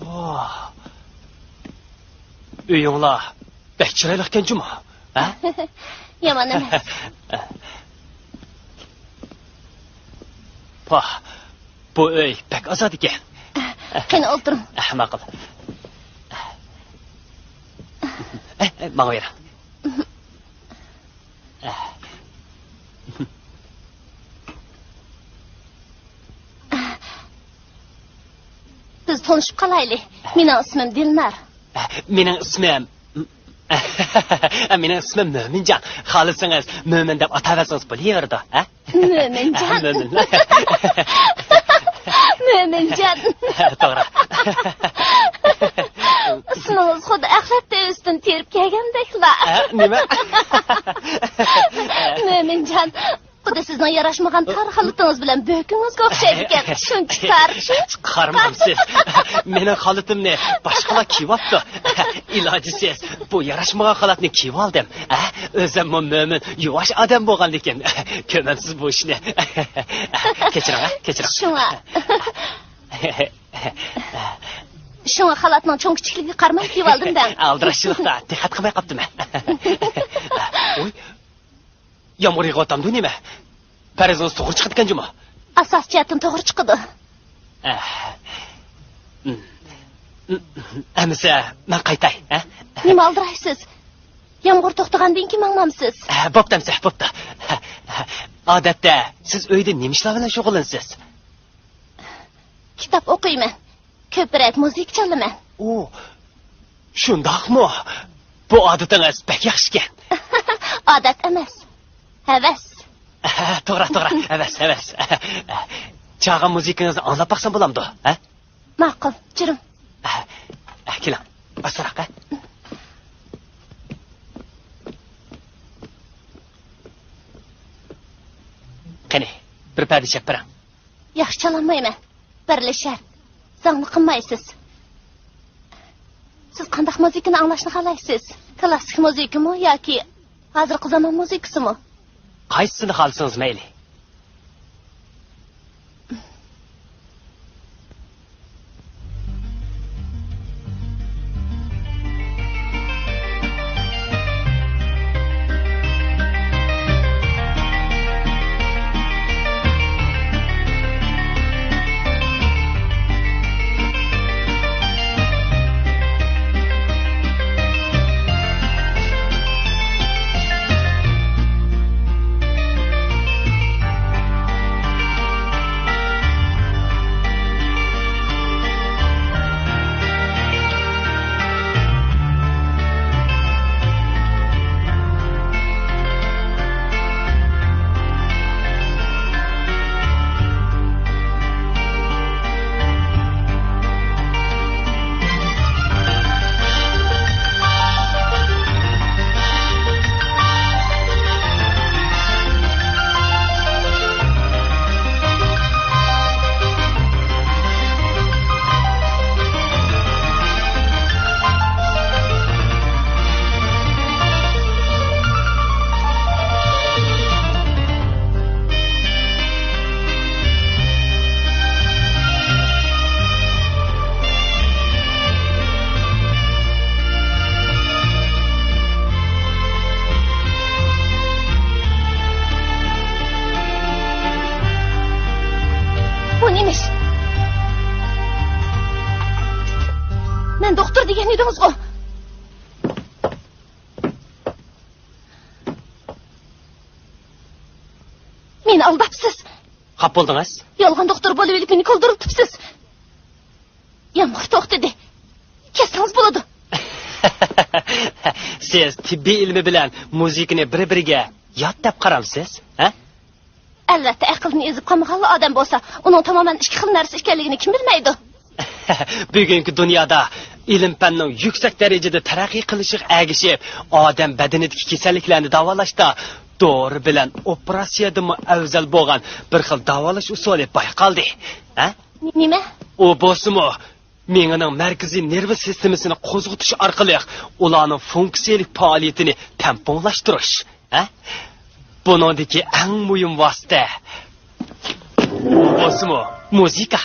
ۋاھ. ئۆيۈڭلار بەك چىرايلىقكەن جۇمۇ، ھە؟ يامان ئەمەس. پاھ، بۇ ئۆي بەك ئازادىكەن. قېنى، ئولتۇرۇڭ. ماقۇل. ماڭا بېرىڭ. بىز تونۇشۇپ قالايلى. مېنىڭ ئىسمىم دىلنار. مېنىڭ ئىسمىم، مېنىڭ ئىسمىم مۆمىنجان. خالىسىڭىز مۆمىن دەپ ئاتاۋەرسىڭىز بولۇۋېرىدۇ، ھە؟ مۆمىنجان. مۆمىن. مۆمىنجان. توغرا. ئىسمىڭىز خۇددى ئەخلەت دېۋىسىدىن تېرىپ كەلگەندەكلا. ھە، نېمە؟ مۆمىنجان. خۇددى سىزنىڭ ياراشمىغان تار خالىتىڭىز بىلەن بۆكۈڭىزگە ئوخشايدىكەن. شۇنچە تار، شۇنچە قارىمامسىز. مېنىڭ خالىتىمنى باشقىلار كىيىۋاپتۇ. ئىلاجىسى، بۇ ياراشمىغان خالاتنى كىيىۋالدىم. ئە، ئۆزۈممۇ مۆمىن، يۇۋاش ئادەم بولغاندىكىن. كۆرمەمسىز بۇ ئىشنى. كەچۈرۈڭ، ئە، كەچۈرۈڭ. شۇڭا. شۇڭا خالاتنىڭ چوڭ-كىچىكلىكىگە قارىماي كىيىۋالدىم دەڭ. ئالدىراشچىلىقتا دىققەت قىلماي قاپتىمەن. ۋوي، يامغۇر يېغىۋاتامدۇ نېمە؟ پەرىزىڭىز توغرا چىقىدىكەن جۇمۇ. ئاساسىي جەھەتتىن توغرا چىقىدۇ. ئەمىسە مەن قايتاي، ھە؟ نېمە ئالدىرايسىز؟ يامغۇر توختىغاندىن كېيىن ماڭمامسىز؟ ئە، بوپتۇ ئەمىسە، بوپتۇ. ئادەتتە سىز ئۆيدە نېمە ئىشلار بىلەن شۇغۇللىنىسىز؟ كىتاب ئوقۇيمەن. كۆپرەك مۇزىكا چالىمەن. ئۇ، شۇنداقمۇ؟ بۇ ئادىتىڭىز بەك ياخشىكەن. ئادەت ئەمەس. ھەۋەس. توغرا، توغرا. ھەۋەس، ھەۋەس. چالغان مۇزىكىڭىزنى ئاڭلاپ باقسام بولامدۇ؟ ھە؟ ماقۇل، جۈرۈڭ. كېلىڭ. ئاستىراق، ھە؟ قېنى، بىر پەدە چېلىپ بېرىڭ. ياخشى چالالمايمەن. بىرلا شەرت، زاڭلىق قىلمايسىز. سىز قانداق مۇزىكىنى ئاڭلاشنى خالايسىز؟ كلاسسىك مۇزىكىمۇ ياكى ھازىرقى زامان مۇزىكىسىمۇ؟ قايسىسىنى خالىسىڭىز مەيلى. بۇ نېمە ئىش؟ مەن دوختۇر دېگەن ئىدىڭىزغۇ؟ مېنى ئالداپسىز. خاپا بولدىڭىز؟ يالغان دوختۇر بولۇۋېلىپ مېنى كولدۇرلىتىپسىز. يامغۇر توختىدى. كەتسىڭىز بولىدۇ. سىز تېببىي ئىلمى بىلەن مۇزىكىنى بىر-بىرىگە يات دەپ قارامسىز، ھە؟ ئەلۋەتتە، ئەقىلدىن ئېزىپ قالمىغانلا ئادەم بولسا، ئۇنىڭ تامامەن ئىككى خىل نەرسە ئىكەنلىكىنى كىم بىلمەيدۇ؟ بۈگۈنكى دۇنيادا ئىلىم-پەننىڭ يۈكسەك دەرىجىدە تەرەققىي قىلىشىغا ئەگىشىپ، ئادەم بەدىنىدىكى كېسەللىكلەرنى داۋالاشتا دورا بىلەن ئوپېراتسىيەدىنمۇ ئەۋزەل بولغان بىر خىل داۋالاش ئۇسۇلى بايقالدى. ھە؟ نېمە؟ ئۇ بولسىمۇ مېڭىنىڭ مەركىزىي نېرۋا سىستېمىسىنى قوزغىتىش ئارقىلىق ئۇلارنىڭ فۇنكسىيەلىك پائالىيىتىنى تەڭپۇڭلاشتۇرۇش. ھە؟ بۇنىڭدىكى ئەڭ مۇھىم ۋاسىتە، ئۇ بولسىمۇ مۇزىكا.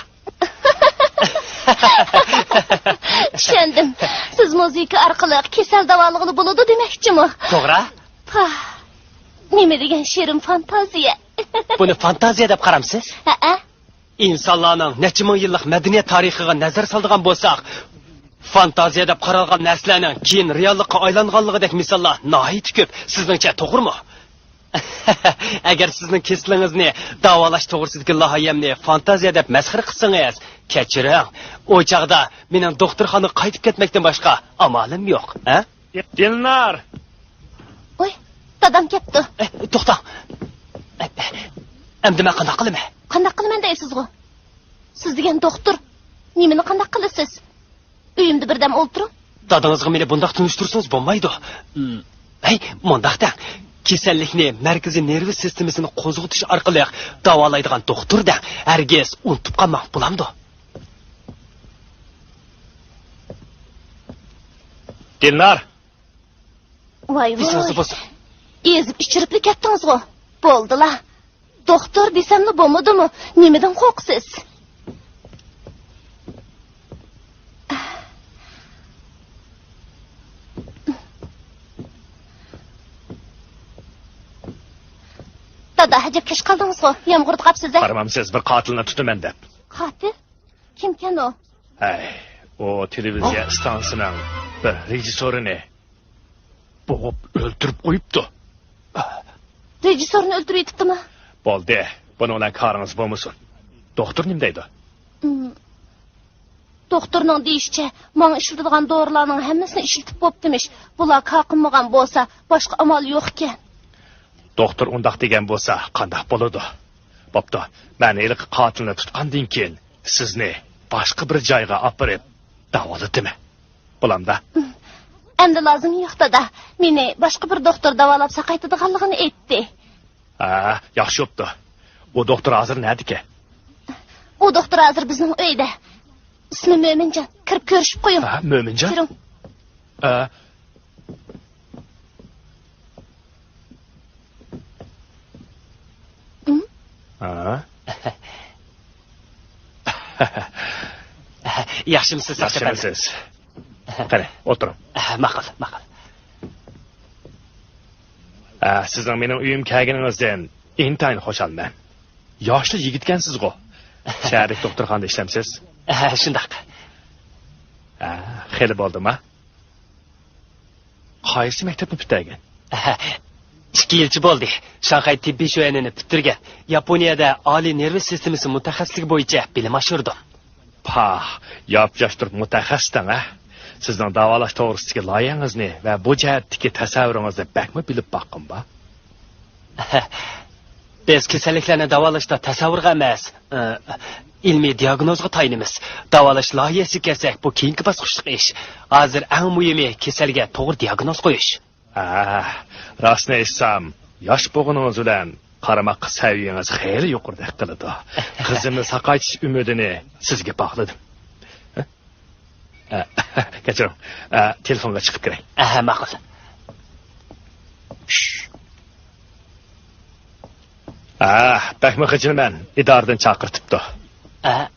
چۈشەندىم. سىز مۇزىكا ئارقىلىق كېسەل داۋالىغىلى بولىدۇ دېمەكچىمۇ؟ توغرا. پاھ، نېمە دېگەن شېرىن فانتازىيە. بۇنى فانتازىيە دەپ قارامسىز؟ ھەئە. ئىنسانلارنىڭ نەچچە مىڭ يىللىق مەدەنىيەت تارىخىغا نەزەر سالىدىغان بولساق، فانتازىيە دەپ قارالغان نەرسىلەرنىڭ كېيىن رېئاللىققا ئايلانغانلىقىدەك مىساللار ناھايىتى كۆپ. سىزنىڭچە توغرىمۇ؟ ئەگەر سىزنىڭ كېسىلىڭىزنى داۋالاش توغرىسىدىكى لايىھەمنى فانتازىيە دەپ مەسخىرە قىلسىڭىز، كەچۈرۈڭ، ئۇ چاغدا مېنىڭ دوختۇرخانىغا قايتىپ كەتمەكتىن باشقا ئامالىم يوق، ھە؟ دىلنار! ۋوي، دادام كەپتۇ. ئە، توختاڭ. ئە، ئەمدى مەن قانداق قىلىمەن؟ قانداق قىلىمەن دەيسىزغۇ؟ سىز دېگەن دوختۇر. نېمىنى قانداق قىلىسىز؟ ئۆيۈمدە بىردەم ئولتۇرۇڭ. دادىڭىزغا مېنى بۇنداق تونۇشتۇرسىڭىز بولمايدۇ. ھەي، مۇنداق دەڭ. كېسەللىكنى مەركىزىي نېرۋا سىستېمىسىنى قوزغىتىش ئارقىلىق داۋالايدىغان دوختۇر دەڭ، ھەرگىز ئۇنتۇپ قالماڭ، بولامدۇ؟ دىلنار! ۋاي، ۋاي. ئېسىڭىزدە بولسۇن. ئېزىپ ئىچۈرۈپلا كەتتىڭىزغۇ. بولدىلا. دوختۇر دېسەملا بولمىدىمۇ؟ نېمىدىن قورقىسىز؟ دادا، ئەجەب كەچ قالدىڭىزغۇ. يامغۇردا قاپسىز-ە. قارىمامسىز، بىر قاتىلنى تۇتىمەن دەپ. قاتىل؟ كىمكەن ئۇ؟ ھەي، ئۇ تېلېۋىزىيە ئىستانسىسىنىڭ بىر رېژىسسورىنى بوغۇپ ئۆلتۈرۈپ قويۇپتۇ. رېژىسسورنى ئۆلتۈرۈۋېتىپتىمۇ؟ بولدى، بۇنىڭ بىلەن كارىڭىز بولمىسۇن. دوختۇر نېمە دەيدۇ؟ ئىم، دوختۇرنىڭ دېيىشىچە، ماڭا ئىشلىتىدىغان دورىلارنىڭ ھەممىسىنى ئىشلىتىپ بوپتىمىش. بۇلار كار قىلمىغان بولسا، باشقا ئامال يوق ئىكەن. دوختۇر ئۇنداق دېگەن بولسا، قانداق بولىدۇ؟ بوپتۇ، مەن ھېلىقى قاتىلنى تۇتقاندىن كېيىن، سىزنى باشقا بىر جايغا ئاپىرىپ داۋالىتىمەن. بولامدا؟ ئەمدى لازىمى يوق، دادا. مېنى باشقا بىر دوختۇر داۋالاپ ساقايتىدىغانلىقىنى ئېيتتى. ھە، ياخشى بوپتۇ. ئۇ دوختۇر ھازىر نەدىكەن؟ ئۇ دوختۇر ھازىر بىزنىڭ ئۆيدە. ئىسمى مۆمىنجان. كىرىپ كۆرۈشۈپ قويۇڭ. ھە، مۆمىنجان؟ كىرىڭ. ھە. ئىم؟ ھە؟ ياخشىمۇسىز، ياخشىمۇسىز؟ قېنى، ئولتۇرۇڭ. ماقۇل، ماقۇل. ئە، سىزنىڭ مېنىڭ ئۆيۈمگە كەلگىنىڭىزدىن ئىنتايىن خۇشالمەن. ياشلا يىگىتكەنسىزغۇ؟ شەھەردىكى دوختۇرخانىدا ئىشلەمسىز؟ ھە، شۇنداق. ھە، خېلى بولدىما؟ قايسى مەكتەپنى پۈتتۈرگەن؟ ئىككى يىلچە بولدى. شاڭخەي تېببىي شۆئەنىنى پۈتتۈرگەن. ياپونىيەدە ئالىي نېرۋا سىستېمىسى مۇتەخەسسىسلىكى بويىچە بىلىم ئاشۇردۇم. پاھ، ياپياش تۇرۇپ مۇتەخەسسىسلەڭ، ھە؟ سىزنىڭ داۋالاش توغرىسىدىكى لايىھەڭىزنى ۋە بۇ جەھەتتىكى تەسەۋۋۇرىڭىزنى بەكمۇ بىلىپ باققۇم بار. بىز كېسەللىكلەرنى داۋالاشتا تەسەۋۋۇرغا ئەمەس، ئىلمىي دىياگنوزغا تايىنىمىز. داۋالاش لايىھەسىگە كەلسەك، بۇ كېيىنكى باسقۇچلۇق ئىش. ھازىر ئەڭ مۇھىمى كېسەلگە توغرا دىياگنوز قويۇش. ھە، راستىنى ئېيتسام، ياش بولغىنىڭىز بىلەن قارىماققا سەۋىيىڭىز خېلى يۇقىرىدەك قىلىدۇ. قىزىمنى ساقايتىش ئۈمىدىنى سىزگە باغلىدىم. ھە، كەچۈرۈڭ. ھە، تېلېفونغا چىقىپ كىرەي. ھە، ماقۇل. ھە، بەكمۇ خىجىلمەن، ئىدارىدىن چاقىرتىپتۇ. ھە.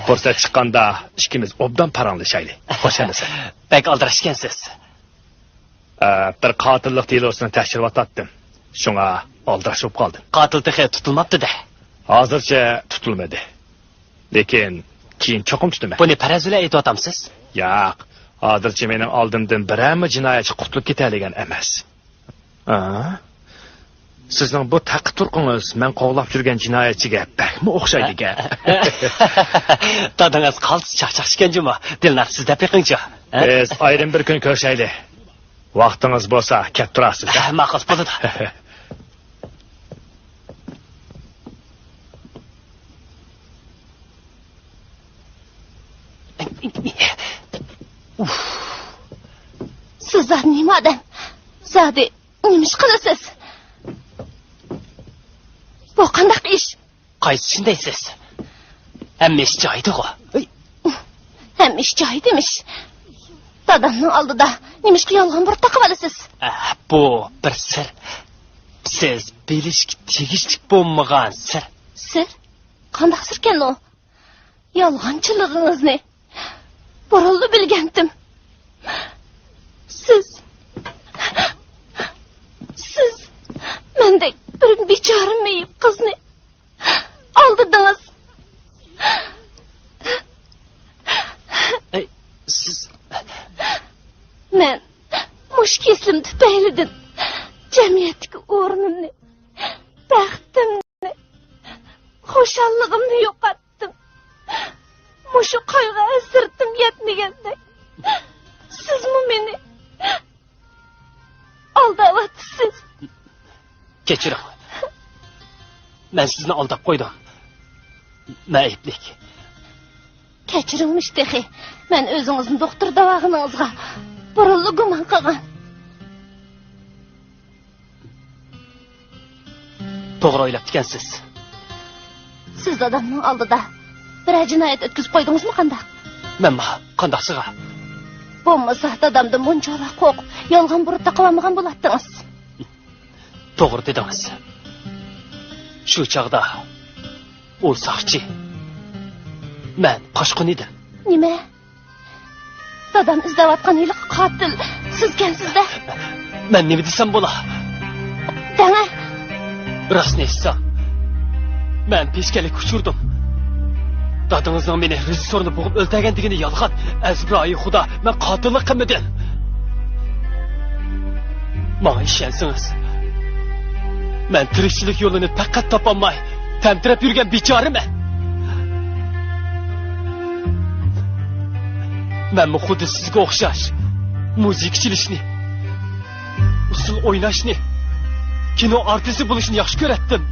پۇرسەت چىققاندا ئىككىمىز ئوبدان پاراڭلىشايلى. خوش ئەمەسمۇ؟ بەك ئالدىراش ئىكەنسىز. ئە، بىر قاتىللىق دېلوسىنى تەكشۈرۈۋاتاتتىم. شۇڭا ئالدىراش بولۇپ قالدىم. قاتىل تېخى تۇتۇلماپتۇ-دە. ھازىرچە تۇتۇلمىدى. لېكىن كېيىن چوقۇم تۇتىمەن. بۇنى پەرەز بىلەن ئېيتىۋاتامسىز؟ ياق، ھازىرچە مېنىڭ ئالدىمدىن بىرەرمۇ جىنايەتچى قۇتۇلۇپ كېتەلىگەن ئەمەس. ھە؟ سىزنىڭ بۇ تەققە تۇرقىڭىز مەن قوغلاپ يۈرگەن جىنايەتچىگە بەكمۇ ئوخشايدىكەن. دادىڭىز قالتىس چاقچاقچى ئىكەن جۇمۇ. دىلنار، سىز دەپ بېقىڭچۇ. ھە؟ بىز ئايرىم بىر كۈن كۆرۈشەيلى. ۋاقتىڭىز بولسا كەپ تۇرارسىز. ھە، ماقۇل، بولىدۇ. سىز زادى نېمە ئادەم؟ زادى نېمە ئىش قىلىسىز؟ بۇ قانداق ئىش؟ قايسى ئىشنى دەيسىز؟ ھەممە ئىش جايىدىغۇ. ھەممە ئىش جايىدىمىش. دادامنىڭ ئالدىدا نېمىشقا يالغان بۇرۇت تاقىۋالىسىز؟ ئە، بۇ بىر سىر. سىز بىلىشكە تېگىشلىك بولمىغان سىر. سىر؟ قانداق سىركەن ئۇ؟ يالغانچىلىقىڭىزنى بۇرۇنلا بىلگەنتىم. سىز، سىز مەندەك بىر بىچارە مېيىپ قىزنى ئالدىدىڭىز. ئەي، سىز. مەن مۇشۇ كېسىلىم تۈپەيلىدىن جەمئىيەتتىكى ئورنۇمنى، بەختىمنى، خۇشاللىقىمنى يوقاتتىم. مۇشۇ قايغۇ ھەسرىتىم يەتمىگەندەك، سىزمۇ مېنى ئالداۋاتىسىز. كەچۈرۈڭ. مەن سىزنى ئالداپ قويدۇم. مەن ئەيىبلىك. كەچۈرۈڭمىش تېخى. مەن ئۆزىڭىزنى دوختۇر داۋاغىنىڭىزغا بۇرۇنلا گۇمان قىلغان. توغرا ئويلاپتىكەنسىز. سىز دادامنىڭ ئالدىدا بىرەر جىنايەت ئۆتكۈزۈپ قويدىڭىزمۇ قانداق؟ مەنما؟ قانداقسىغا؟ بولمىسا دادامدىن بۇنچىۋالا قورقۇپ، يالغان بۇرۇت تاقىۋالمىغان بولاتتىڭىز. توغرا دېدىڭىز. شۇ چاغدا ئۇ ساقچى، مەن قاچقۇن ئىدىم. نېمە؟ دادام ئىزدەۋاتقان ھېلىقى قاتىل سىزكەنسىز-دە. مەن نېمە دېسەم بولا؟ دەڭە. راستىنى ئېيتسام، مەن پېشكەللىككە ئۇچرىدىم. دادىڭىزنىڭ مېنى رېژىسسورنى بوغۇپ ئۆلتۈرگەن دېگىنى يالغان. ئەزبىرايى خۇدا، مەن قاتىللىق قىلمىدىم. ماڭا ئىشەنسىڭىز، مەن تىرىكچىلىك يولىنى پەقەت تاپالماي، تەمتىرەپ يۈرگەن بىچارىمەن. مەنمۇ خۇددى سىزگە ئوخشاش مۇزىكا چېلىشنى، ئۇسسۇل ئويناشنى، كىنو ئارتىسى بولۇشنى ياخشى كۆرەتتىم.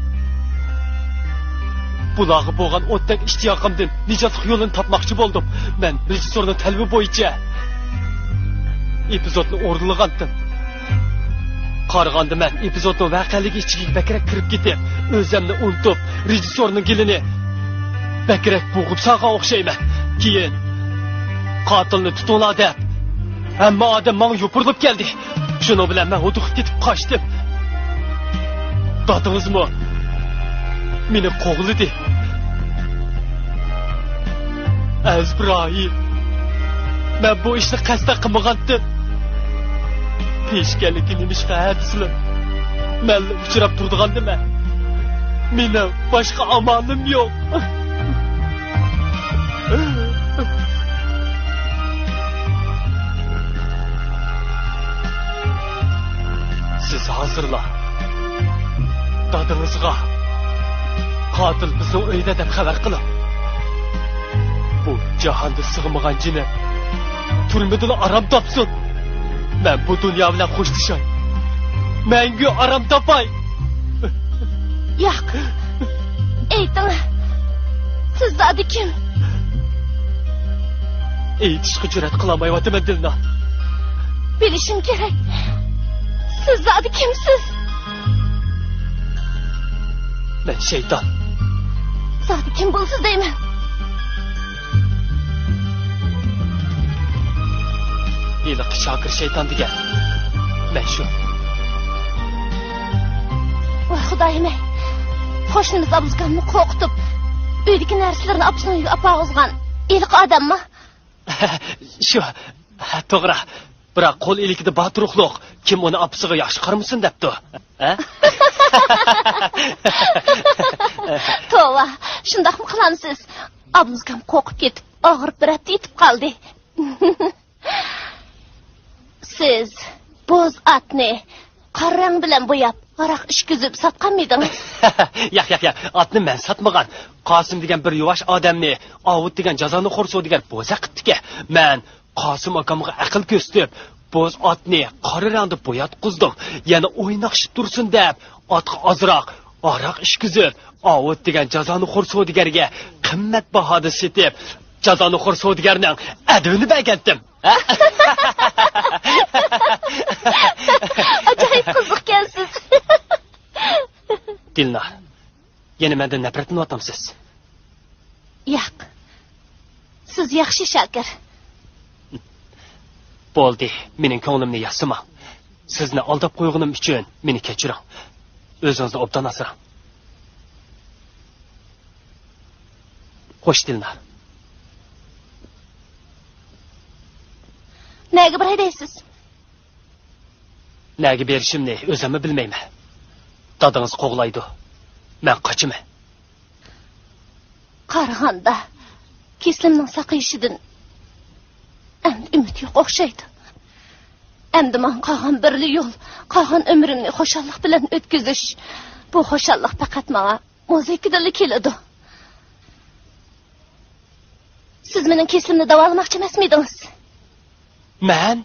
بۇلارغا بولغان ئوتتەك ئىشتىياقىمدىن نىجاتلىق يولىنى تاپماقچى بولدۇم. مەن رېژىسسورنىڭ تەلىپى بويىچە ئېپىزودنى ئورۇنلىغانتىم. قارىغاندا مەن ئېپىزودنىڭ ۋەقەلىكى ئىچىگە بەكرەك كىرىپ كېتىپ، ئۆزۈمنى ئۇنتۇپ، رېژىسسورنىڭ گېلىنى بەكرەك بوغۇپ سالغان ئوخشايمەن. كېيىن قاتىلنى تۇتۇڭلار دەپ، ھەممە ئادەم ماڭا يوپۇرۇلۇپ كەلدى. شۇنىڭ بىلەن مەن ھودۇقۇپ كېتىپ قاچتىم. دادىڭىزمۇ مېنى قوغلىدى. ئەزبىرايىم، مەن بۇ ئىشنى قەستەن قىلمىغانتىم. پېشكەللىككە نېمىشقا ھە دېسىلە، مەنلا ئۇچراپ تۇرىدىغاندىمەن. مېنىڭ باشقا ئامالىم يوق. سىز ھازىرلا دادىڭىزغا، «قاتىل بىزنىڭ ئۆيدە» دەپ خەۋەر قىلىڭ. بۇ جاھاندا سىغمىغان جېنىم تۈرمىدىلا ئارام تاپسۇن. مەن بۇ دۇنيا بىلەن خوشلىشاي. مەڭگۈ ئارام تاپاي. ياق. ئېيتىڭ، سىز زادى كىم؟ ئېيتىشقا جۈرئەت قىلالمايۋاتىمەن، دىلنار. بىلىشىم كېرەك. سىز زادى كىمسىز؟ مەن شەيتان. زادى كىم بولىسىز دەيمەن؟ ھېلىقى شاكىر شەيتان دېگەن مەن شۇ. ۋاي خۇدايىم-ئەي! قوشنىمىز ئابلىكامنى قورقۇتۇپ، ئۆيدىكى نەرسىلىرىنى ئاپىسىنىڭ ئۆيىگە ئاپارغۇزغان ھېلىقى ئادەممۇ؟ شۇ، توغرا. بىراق قول ئىلكىدە بار تۇرۇقلۇق، كىم ئۇنى ئاپىسىغا ياخشى قارىمىسۇن دەپتۇ؟ ھە؟ توۋا، شۇنداقمۇ قىلامسىز؟ ئابلىكام قورقۇپ كېتىپ، ئاغرىپ بىر ھەپتە يېتىپ قالدى. سىز بوز ئاتنى قارا رەڭ بىلەن بوياپ، ھاراق ئىچكۈزۈپ ساتقانمىدىڭىز؟ ياق، ياق، ياق، ئاتنى مەن ساتمىغان. قاسىم دېگەن بىر يۇۋاش ئادەمنى ئاۋۇت دېگەن جازانىخور سودىگەر بوزەك قىپتىكەن. مەن قاسىم ئاكامغا ئەقىل كۆرسىتىپ، بوز ئاتنى قارا رەڭدە بوياتقۇزدۇم. يەنە ئويناقشىپ تۇرسۇن دەپ، ئاتقا ئازراق ھاراق ئىچكۈزۈپ، ئاۋۇت دېگەن جازانىخور سودىگەرگە قىممەت باھادا سېتىپ، جازانىخور سودىگەرنىڭ ئەدىپىنى بەرگەنتىم. ئاجايىپ قىزىقكەنسىز. دىلنار، يەنە مەندىن نەپرەتلىنىۋاتامسىز؟ ياق. سىز ياخشى، شاكىر. بولدى، مېنىڭ كۆڭلۈمنى ياسىماڭ. سىزنى ئالداپ قويغىنىم ئۈچۈن مېنى كەچۈرۈڭ. ئۆزىڭىزنى ئوبدان ئاسراڭ. خوش، دىلنار. نەگە باراي دەيسىز؟ نەگە بېرىشىمنى ئۆزۈممۇ بىلمەيمەن. دادىڭىز قوغلايدۇ. مەن قاچىمەن. قارىغاندا، كېسىلىمنىڭ ساقىيىشىدىن ئەمدى ئۈمىد يوق ئوخشايدۇ. ئەمدى ماڭا قالغان بىرلا يول، قالغان ئۆمرۈمنى خۇشاللىق بىلەن ئۆتكۈزۈش. بۇ خۇشاللىق پەقەت ماڭا مۇزىكىدىنلا كېلىدۇ. سىز مېنىڭ كېسىلىمنى داۋالىماقچى ئەمەسمىدىڭىز؟ مەن؟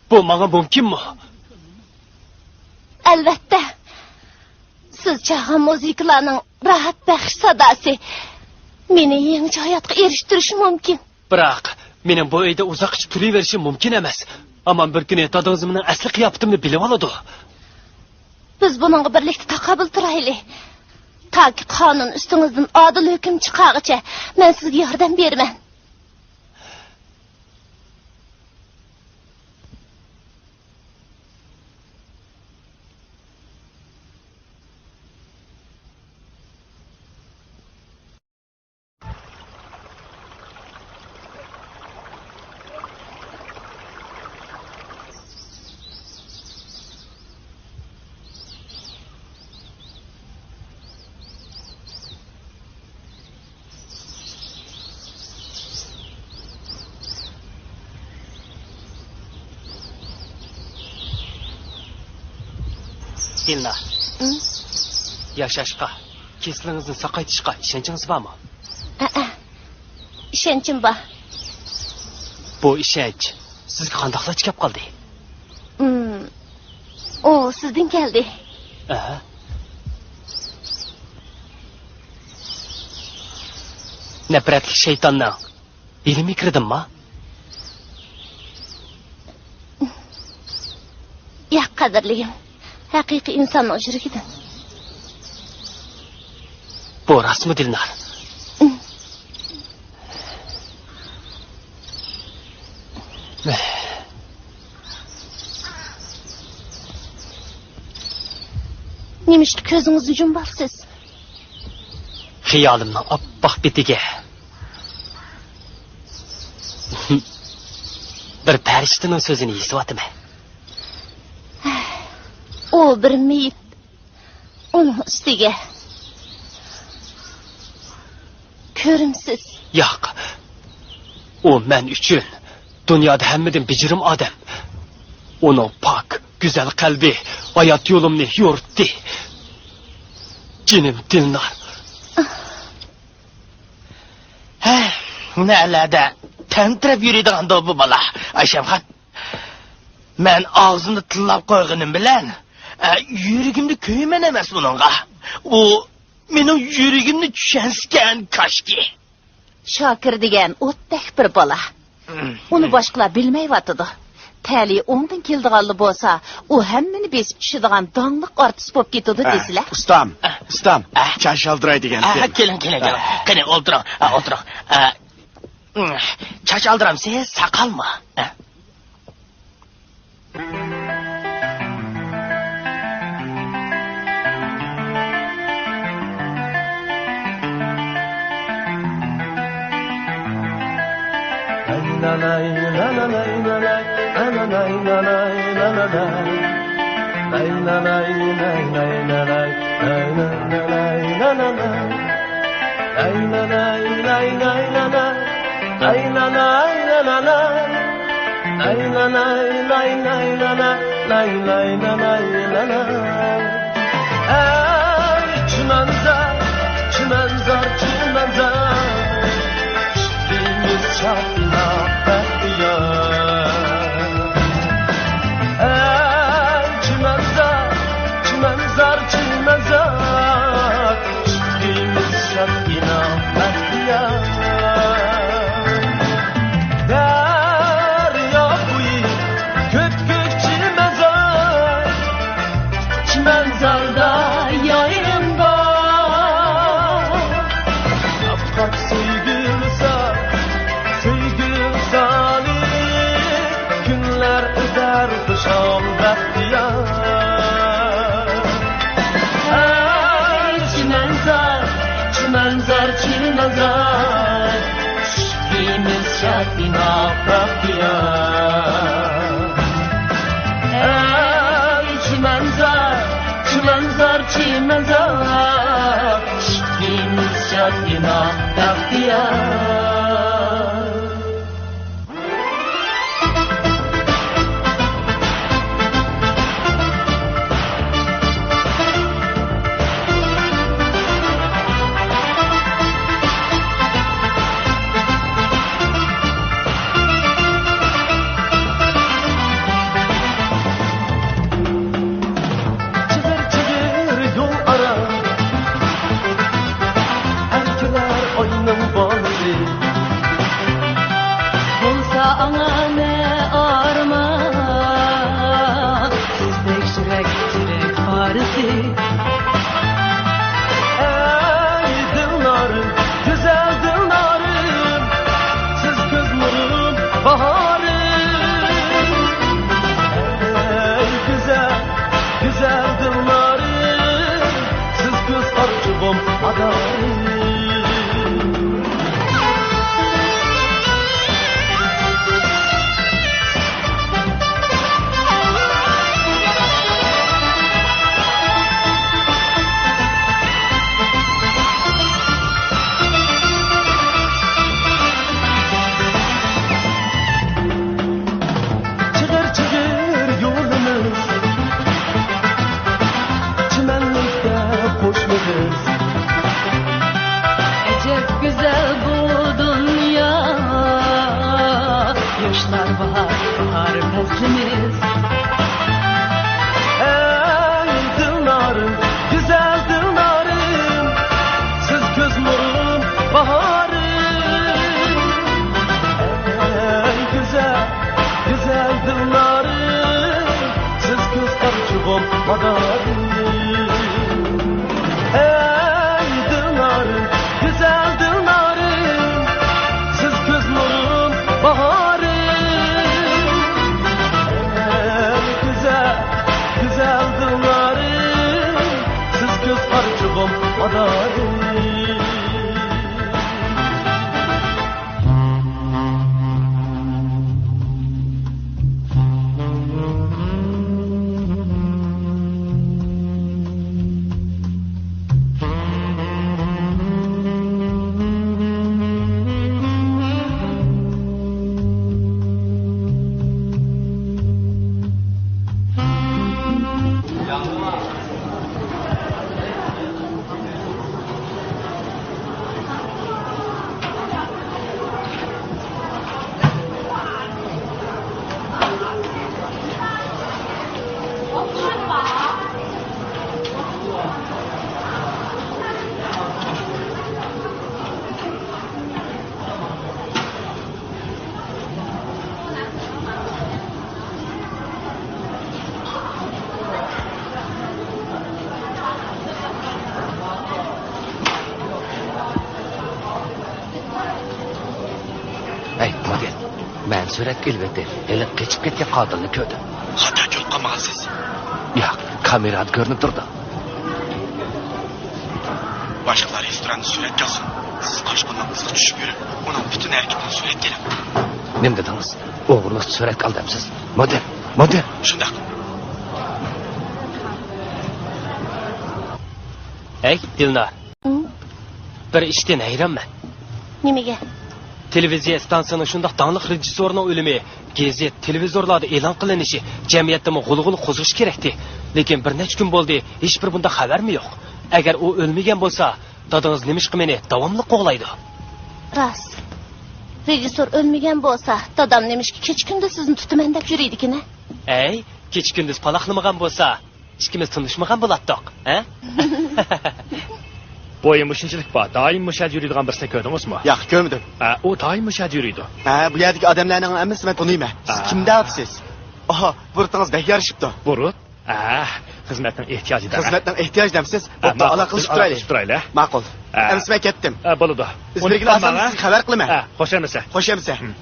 بۇ ماڭا مۇمكىنمۇ؟ ئەلۋەتتە. سىز چالغان مۇزىكىلارنىڭ راھەت بەخش ساداسى مېنى يېڭىچە ھاياتقا ئېرىشتۈرۈشى مۇمكىن. بىراق، مېنىڭ بۇ ئۆيدە ئۇزاققىچە تۇرۇۋېرىشىم مۇمكىن ئەمەس. ھامان بىر كۈنى دادىڭىز مېنىڭ ئەسلى قىياپىتىمنى بىلىۋالىدۇ. بىز بۇنىڭغا بىرلىكتە تاقابىل تۇرايلى. تاكى قانۇن ئۈستىڭىزدىن ئادىل ھۆكۈم چىقارغىچە مەن سىزگە ياردەم بېرىمەن. دىلنار. ئىم؟ ياشاشقا، كېسىلىڭىزنى ساقايتىشقا ئىشەنچىڭىز بارمۇ؟ ئەئە، ئىشەنچىم بار. بۇ ئىشەنچ سىزگە قانداقلارچە كەپ قالدى؟ ئىم، ئۇ سىزدىن كەلدى. ئەھە. نەپرەتلىك شەيتاننىڭ ھىيلە-مىكرىدىنما؟ ياق، قەدىرلىكىم. ھەقىقىي ئىنساننىڭ يۈرىكىدىن. بۇ راستمۇ، دىلنار؟ نېمىشقا كۆزىڭىزنى يۇمۇۋالىسىز؟ خىيالىمنىڭ ئاپئاق بېتىگە بىر پەرىشتىنىڭ سۆزىنى يېزىۋاتىمەن. ئۇ بىر مېيىپ. ئۇنىڭ ئۈستىگە كۆرۈمسىز. ياق. ئۇ مەن ئۈچۈن دۇنيادا ھەممىدىن بېجىرىم ئادەم. ئۇنىڭ پاك، گۈزەل قەلبى ھايات يولۇمنى يورۇتتى. جېنىم دىلنار. ھە، نەلەردە تەمتىرەپ يۈرىدىغاندۇ بۇ بالا؟ ئايشەمخان، مەن ئاغزىنى تىللاپ قويغىنىم بىلەن، ئە، يۈرىكىمنى كۆيىمەن ئەمەس ئۇنىڭغا. ئۇ مېنىڭ يۈرىكىمنى چۈشەنسىكەن، كاشكى. شاكىر دېگەن ئوتتەك بىر بالا. ئۇنى باشقىلار بىلمەيۋاتىدۇ. تەلىيى ئوڭدىن كېلىدىغانلا بولسا، ئۇ ھەممىنى بېسىپ چۈشىدىغان داڭلىق ئارتىس بولۇپ كېتىدۇ، ئە، دېسىلە. ئۇستام، ئۇستام، ئە. چاچ ئالدۇراي دېگەنتىم. ئە، كېلىڭ، كېلىڭ، كېلىڭ. ئە. قېنى، ئولتۇرۇڭ، ئە، ئولتۇرۇڭ. ئە، چاچ ئالدۇرامسىز، ساقالمۇ؟ ئە. ئەي چىمەنزار، چىمەنزار، چىمەنزار، ئىككىمىز شادلىق بەختىيار. ئەي چىمەنزار، چىمەنزار، چىمەنزار، ئىككىمىز شادلىق بەختىيار. دەريا بويى كۆپكۆك چىمەنزار، چىمەنزاردا يايرىم بار. شەپقەت سۆيگۈ ۋىسال، سۆيگۈ ۋىسالى، كۈنلەر ئۆتەر خۇشال بەختىيار. ئەي چىمەنزار، چىمەنزار، چىمەنزار، ئىككىمىز شادلىق بەختىيار. ئەي چىمەنزار، چىمەنزار، چىمەنزار، ئىككىمىز شادلىق بەختىيار. چىغىر چىغىر يول ئارا، ئەركىلەر ئاينىڭ بالىسى. ئەي دىلنارىم، گۈزەل دىلنارىم، سىز كۆز نۇرۇم، باھارىم. ئەي گۈزەل، گۈزەل دىلنارىم، سىز كۆز قارىچۇقۇم، مادارىم. ئەي دىلنارىم، گۈزەل دىلنارىم، سىز كۆز نۇرۇم، باھارىم. ئەي گۈزەل، گۈزەل دىلنارىم، سىز كۆز قارىچۇقۇم، مادارىم. ھەي، مۇدىر، مەن سۈرەتكە ئېلىۋەتتىم. ھېلىقى قېچىپ كەتكەن قاتىلنى كۆردۈم. خاتا كۆرۈپ قالمىغانسىز؟ ياق، كامېرادا كۆرۈنۈپ تۇرىدۇ. باشقىلار رېستوراندا سۈرەتكە ئالسۇن. سىز قاچقۇننىڭ ئىزىغا چۈشۈپ يۈرۈپ، ئۇنىڭ پۈتۈن ھەرىكىتىنى سۈرەتكە ئېلىڭ. نېمە دېدىڭىز؟ ئوغرىلىق سۈرەتكە ئال دەپسىز. مۇدىر، مۇدىر! شۇنداق. ھەي، دىلنار. ھە؟ بىر ئىشتىن ھەيرانمەن. نېمىگە؟ تېلېۋىزىيە ئىستانسىسىنىڭ شۇنداق داڭلىق رېژىسسورنىڭ ئۆلۈمى گېزىت، تېلېۋىزورلاردا ئېلان قىلىنىشى جەمئىيەتتىمۇ غۇلغۇلا قوزغىشى كېرەكتى. لېكىن بىر نەچچە كۈن بولدى، ھېچبىر بۇنداق خەۋەرمۇ يوق. ئەگەر ئۇ ئۆلمىگەن بولسا، دادىڭىز نېمىشقا مېنى داۋاملىق قوغلايدۇ؟ راست. رېژىسسور ئۆلمىگەن بولسا، دادام نېمىشقا كېچە-كۈندۈز سىزنى تۇتىمەن دەپ يۈرىدىكىنە؟ ئەي، كېچە-كۈندۈز پالاقلىمىغان بولسا، ئىككىمىز تونۇشمىغان بولاتتۇق، ھە؟ بويى مۇشۇنچىلىك بار، دائىم مۇشۇ يەردە يۈرىدىغان بىرسىنى كۆردىڭىزمۇ؟ ياق، كۆرمىدىم. ھە، ئۇ دائىم مۇشۇ يەردە يۈرىدۇ. ھە، بۇ يەردىكى ئادەملەرنىڭ ھەممىسىنى مەن تونۇيمەن. سىز ھە. كىم دەۋاتىسىز؟ ئاھا، بۇرۇتىڭىز بەك يارىشىپتۇ. بۇرۇت؟ ھە، خىزمەتنىڭ ئېھتىياجى دە. خىزمەتنىڭ ئېھتىياجى دەمسىز؟ ھە، بوپتۇ، ماقۇل، ئالاقىلىشىپ بىز تۇرايلى. ئالاقىلىشىپ تۇرايلى. ماقۇل. ھە. ئەمىسە مەن كەتتىم. ھە، بولىدۇ. ئىزدىگىلى ئالسام سىزگە خەۋەر قىلىمەن. ھە، خوش ئەمىسە. خوش ئەمىسە. ھىم.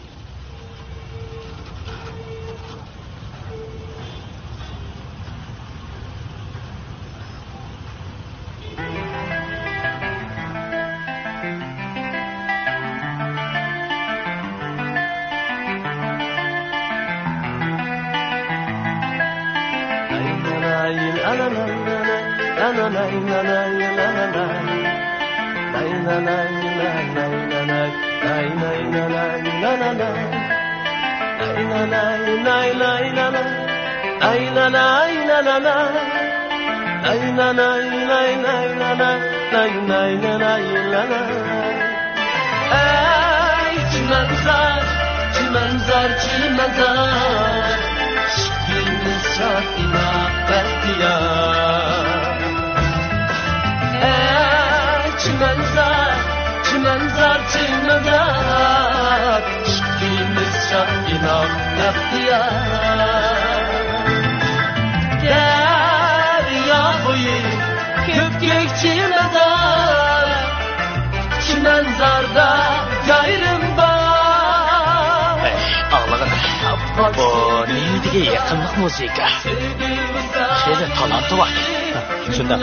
ئەي چىمەنزار، چىمەنزار، چىمەنزار، ئىشقىمىز شادىنا بەختىيار. ئەي چىمەنزار، چىمەنزار، چىمەنزار، ئىشقىمىز شادىنا بەختىيار. دەريا بويى كۆپكۆك چىمەنزار، چىمەنزاردا جايىم بار. ئەي، ئاڭلىغىنا. بۇ نېمىدىكى يېقىملىق مۇزىكا. خېلى تالانتى بار. شۇنداق.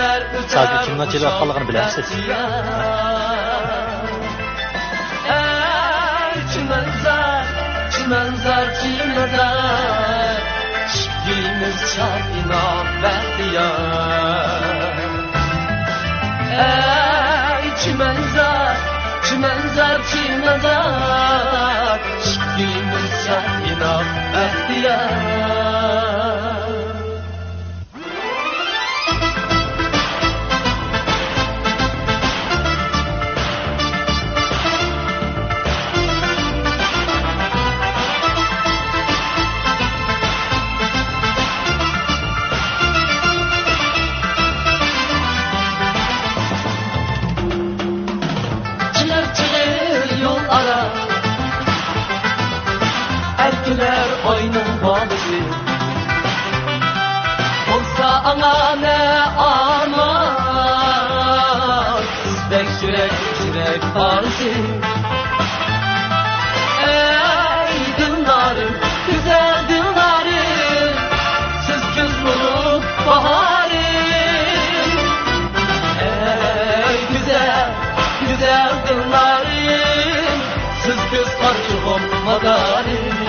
سازنى كىمنىڭ چېلىۋاتقانلىقىنى بىلەمسىز؟ ئەي چىمەنزار، چىمەنزار، چىمەنزار، ئىككىمىز شادىنا بەختىيار. ئەي چىمەنزار، چىمەنزار، چىمەنزار، ئىككىمىز شادىنا بەختىيار. بولسا ئاڭا نە ئارمان، سىزدەك يۈرەك، يۈرەك ئارزۇ. ئەي دىلنارىم، گۈزەل دىلنارىم، سىز كۆز نۇرۇم، باھارىم. ئەي گۈزەل، گۈزەل دىلنارىم، سىز كۆز قارىچۇقۇم، مادارىم.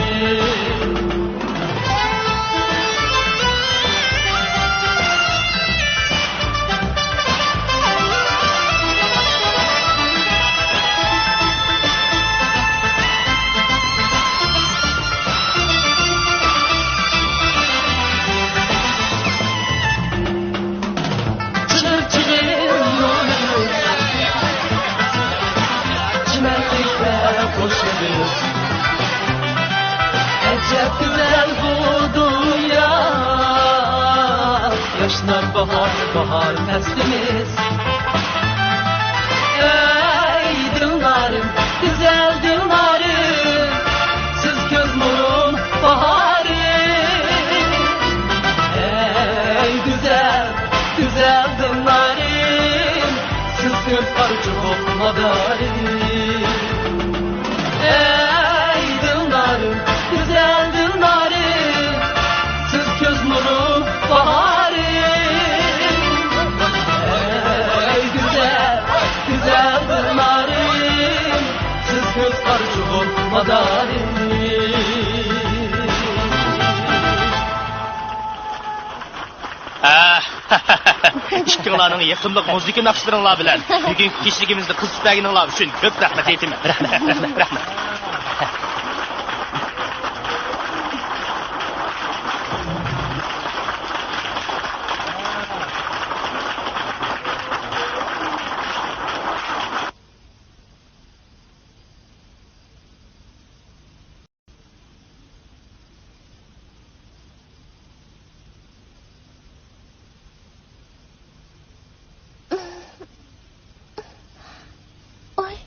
چىغىر، چىغىر، چىمەنلىكتە قوشۇلۇپ. ئەجەب گۈزەل بۇ دۇنيا، ياشنار باھار، باھار پەسلىمىز. ئەي دىلنارىم، گۈزەل دىلنارىم، سىز كۆز نۇرۇم، باھارىم. ئەي گۈزەل، گۈزەل دىلنارىم، سىز كۆز قارىچۇقۇم، مادارىم. ئەي دىلنارىم، گۈزەل دىلنارىم، سىز كۆز نۇرۇم، باھارىم. ئەي گۈزەل، گۈزەل دىلنارىم، سىز كۆز قارىچۇقۇم، مادارىم. ھە، ئىككىڭلارنىڭ يېقىملىق مۇزىكا ناخشىلىرىڭلار بىلەن بۈگۈنكى كېچىلىكىمىزنى قىزىتىپ بەرگىنىڭلار ئۈچۈن كۆپ رەھمەت ئېيتىمەن. رەھمەت، رەھمەت، رەھمەت. ئوي.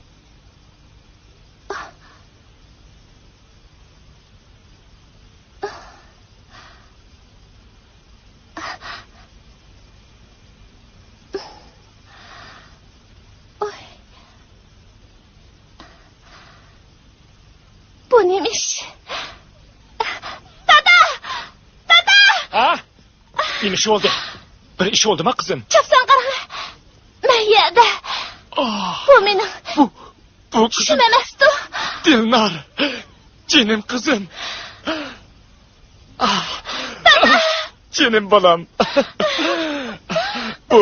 ئوي. بۇ نېمە ئىش؟ دادا! دادا! ھە؟ نېمە ئىش بولدى؟ بىر ئىش بولدىما، قىزىم؟ چاپسان قاراڭ. مەن يەردە. ئاھ. بۇ مېنىڭ بۇ، بۇ قىزىم. چۈشۈم ئەمەستۇ. دىلنار. جېنىم قىزىم. ئاھ. دادا! جېنىم بالام. بۇ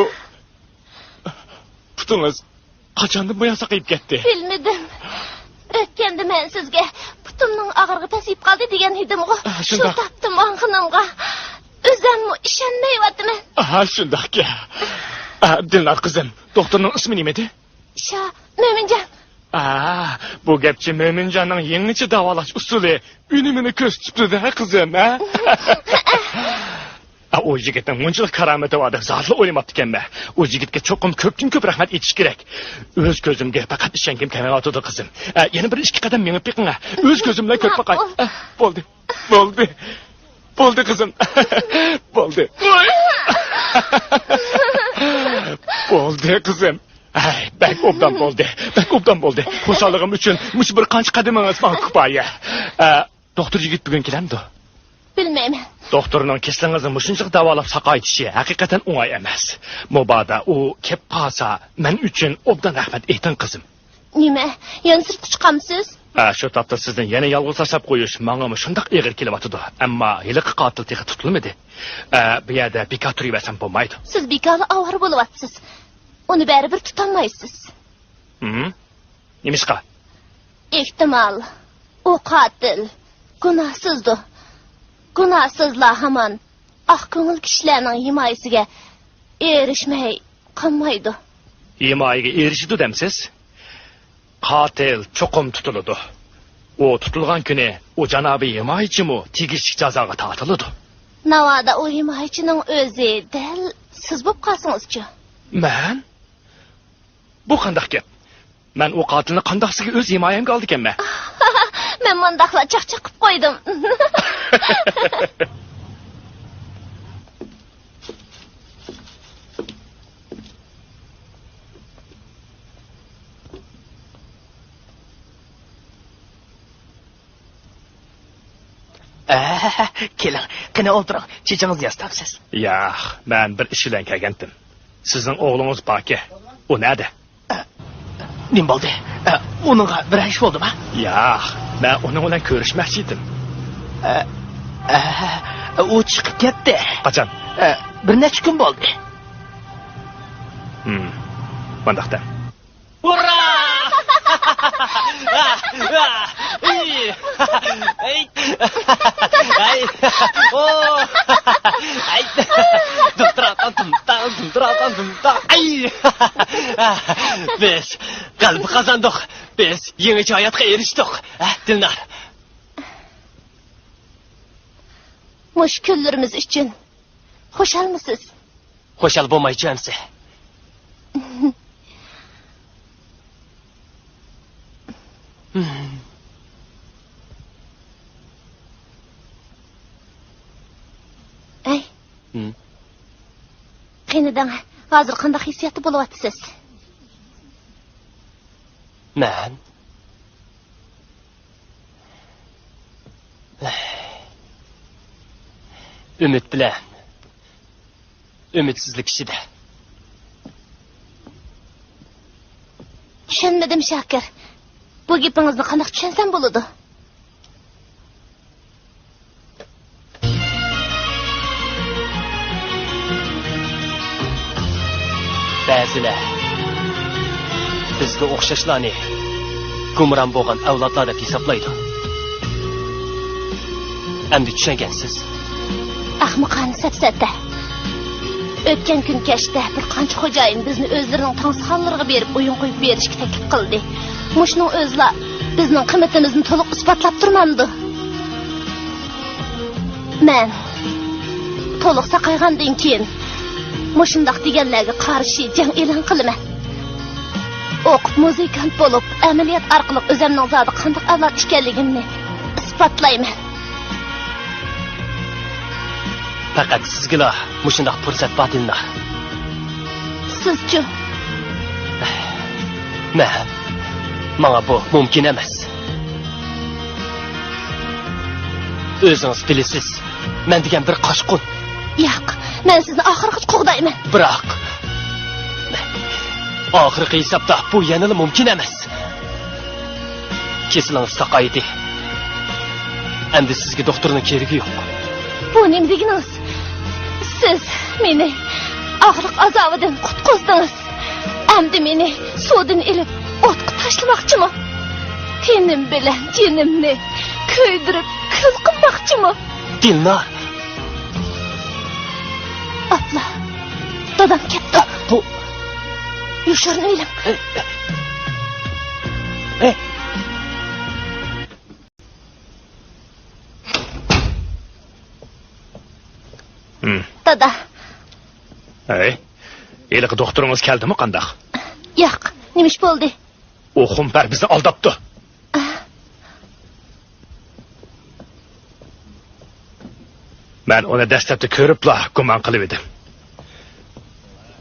پۇتىڭىز قاچاندىن بۇيان ساقىيىپ كەتتى؟ بىلمىدىم. ئۆتكەندە مەن سىزگە پۇتۇمنىڭ ئاغرىقى پەسىيىپ قالدى دېگەن ئىدىمغۇ. ئاھ، شۇنداق. شۇ تاپتىم ئاڭغىنىمغا. ئۆزۈممۇ ئىشەنمەيۋاتىمەن. ئاھ، شۇنداقكەن. ئاھ، دىلنار قىزىم، دوختۇرنىڭ ئىسمى نېمىدى؟ شا، مۆمىنجان. ئاھ، بۇ گەپچە مۆمىنجاننىڭ يېڭىچە داۋالاش ئۇسۇلى ئۈنۈمىنى كۆرسىتىپتۇ-دە، قىزىم، ھە؟ ئا، ئۇ يىگىتنىڭ مۇنچىلىك كارامىتى بار دەپ زادىلا ئويلىماپتىكەنمەن. ئۇ يىگىتكە چوقۇم كۆپتىن كۆپ رەھمەت ئېيتىش كېرەك. ئۆز كۆزۈمگە پەقەت ئىشەنگۈم كەلمەيۋاتىدۇ، قىزىم. ئە، يەنە بىر ئىككى قەدەم مېڭىپ بېقىڭ، ھە. ئۆز كۆزۈم بىلەن كۆرۈپ باقاي. ئە، بولدى. بولدى. بولدى، قىزىم. بولدى. بولدى، قىزىم. ئەي، بەك ئوبدان بولدى. بەك ئوبدان بولدى. خۇشاللىقىم ئۈچۈن مۇشۇ بىر قانچە قەدىمىڭىز ماڭا كۇپايە. ئە، دوختۇر يىگىت بۈگۈن كېلەمدۇ؟ بىلمەيمەن. دوختۇرنىڭ كېسىلىڭىزنى مۇشۇنچىلىك داۋالاپ ساقايتىشى ھەقىقەتەن ئوڭاي ئەمەس. مۇبادا ئۇ كېلىپ قالسا، مەن ئۈچۈن ئوبدان رەھمەت ئېيتىڭ، قىزىم. نېمە؟ يەنە سىرتقا چىقامسىز؟ ئە، شۇ تاپتا سىزنى يەنە يالغۇز تاشلاپ قويۇش ماڭىمۇ شۇنداق ئېغىر كېلىۋاتىدۇ. ئەمما ھېلىقى قاتىل تېخى تۇتۇلمىدى. ئە، بۇ يەردە بىكار تۇرۇۋەرسەم بولمايدۇ. سىز بىكارلا ئاۋارە بولۇۋاتىسىز. ئۇنى بەرىبىر تۇتالمايسىز. ھىم؟ نېمىشقا؟ ئېھتىمال، ئۇ قاتىل گۇناھسىزدۇ. گۇناھسىزلار ھامان ئاق كۆڭۈل كىشىلەرنىڭ ھىمايىسىگە ئېرىشمەي قالمايدۇ. ھىمايىگە ئېرىشىدۇ دەمسىز؟ قاتىل چوقۇم تۇتۇلىدۇ. ئۇ تۇتۇلغان كۈنى ئۇ جانابىي ھىمايىچىمۇ تېگىشلىك جازاغا تارتىلىدۇ. ناۋادا ئۇ ھىمايىچىنىڭ ئۆزى دەل سىز بوپ قالسىڭىزچۇ؟ مەن؟ بۇ قانداق گەپ؟ مەن ئۇ قاتىلنى قانداقسىگە ئۆز ھىمايەمگە ئالىدىكەنمەن؟ مەن مۇنداقلا چاقچاق قىپ قويدۇم. ئە، كېلىڭ، قېنى ئولتۇرۇڭ، چېچىڭىزنى ياسىتامسىز؟ ياق، مەن بىر ئىش بىلەن كەلگەنتىم. سىزنىڭ ئوغلىڭىز باركەن، ئۇ نەدە؟ ئە، نېمە بولدى؟ ئە، ئۇنىڭغا بىرەر ئىش بولدىمۇ؟ ياق، مەن ئۇنىڭ بىلەن كۆرۈشمەكچى ئىدىم. ئە، ئە، ئۇ چىقىپ كەتتى. قاچان؟ ئە، بىر نەچچە كۈن بولدى. ھىم، مانداق دە. ئۇررا! ئەي! ئەي! ئەي! ئو! ئەي! دۇمتىراق، دۇمتاق، دۇمتىراق، دۇمتاق. ئەي! بىز غەلىبە قازاندۇق. بىز يېڭىچە ھاياتقا ئېرىشتۇق. ھە، دىلنار. مۇشۇ كۈنلىرىمىز ئۈچۈن خۇشالمۇسىز؟ خۇشال بولمايچۇ ئەمسە. ئەي. ھىم. قېنى دەڭ، ھازىر قانداق ھېسسىياتتا بولۇۋاتىسىز؟ مەن؟ ئۈمىد بىلەن ئۈمىدسىزلىك ئىچىدە. چۈشەنمىدىم، شاكىر. بۇ گېپىڭىزنى قانداق چۈشەنسەم بولىدۇ؟ بەزىلەر بىزگە ئوخشاشلارنى گۇمران بولغان ئەۋلادلار دەپ ھېسابلايدۇ. ئەمدى چۈشەنگەنسىز. ئەخمىقانە سەپسەتە. ئۆتكەن كۈن كەچتە بىر قانچە خوجايىن بىزنى ئۆزلىرىنىڭ تاڭسىخانلىرىغا بېرىپ ئويۇن قويۇپ بېرىشكە تەكلىپ قىلدى. مۇشۇنىڭ ئۆزىلا بىزنىڭ قىممىتىمىزنى تولۇق ئىسپاتلاپ تۇرمامدۇ؟ مەن تولۇق ساقايغاندىن كېيىن مۇشۇنداق دېگەنلەرگە قارشى جەڭ ئېلان قىلىمەن. ئوقۇپ مۇزىكانت بولۇپ، ئەمەلىيەت ئارقىلىق ئۆزەمنىڭ زادى قانداق ئەۋلاد ئىكەنلىكىمنى ئىسپاتلايمەن. پەقەت سىزگىلا مۇشۇنداق پۇرسەت بار، دىلنار. سىزچۇ؟ مەن، ماڭا بۇ مۇمكىن ئەمەس. ئۆزىڭىز بىلىسىز، مەن دېگەن بىر قاچقۇن. ياق، مەن سىزنى ئاخىرغىچە قوغدايمەن. بىراق، ئاخىرقى ھېسابتا بۇ يەنىلا مۇمكىن ئەمەس. كېسىلىڭىز ساقايدى. ئەمدى سىزگە دوختۇرنىڭ كېرىكى يوق. بۇ نېمە دېگىنىڭىز؟ سىز مېنى ئاغرىق ئازابىدىن قۇتقۇزدىڭىز. ئەمدى مېنى سۇدىن ئېلىپ ئوتقا تاشلىماقچىمۇ؟ تېنىم بىلەن جېنىمنى كۆيدۈرۈپ كۈل قىلماقچىمۇ؟ دىلنار! ئاپلا، دادام كەپتۇ. بۇ يوشۇرۇنۇۋېلىڭ. ئەي، ئەي. ھىم. دادا. ھەي، ھېلىقى دوختۇرىڭىز كەلدىمۇ قانداق؟ ياق، نېمە ئىش بولدى؟ ئۇ خۇمپەر بىزنى ئالداپتۇ. مەن ئۇنى دەسلەپتە كۆرۈپلا گۇمان قىلىۋىدىم.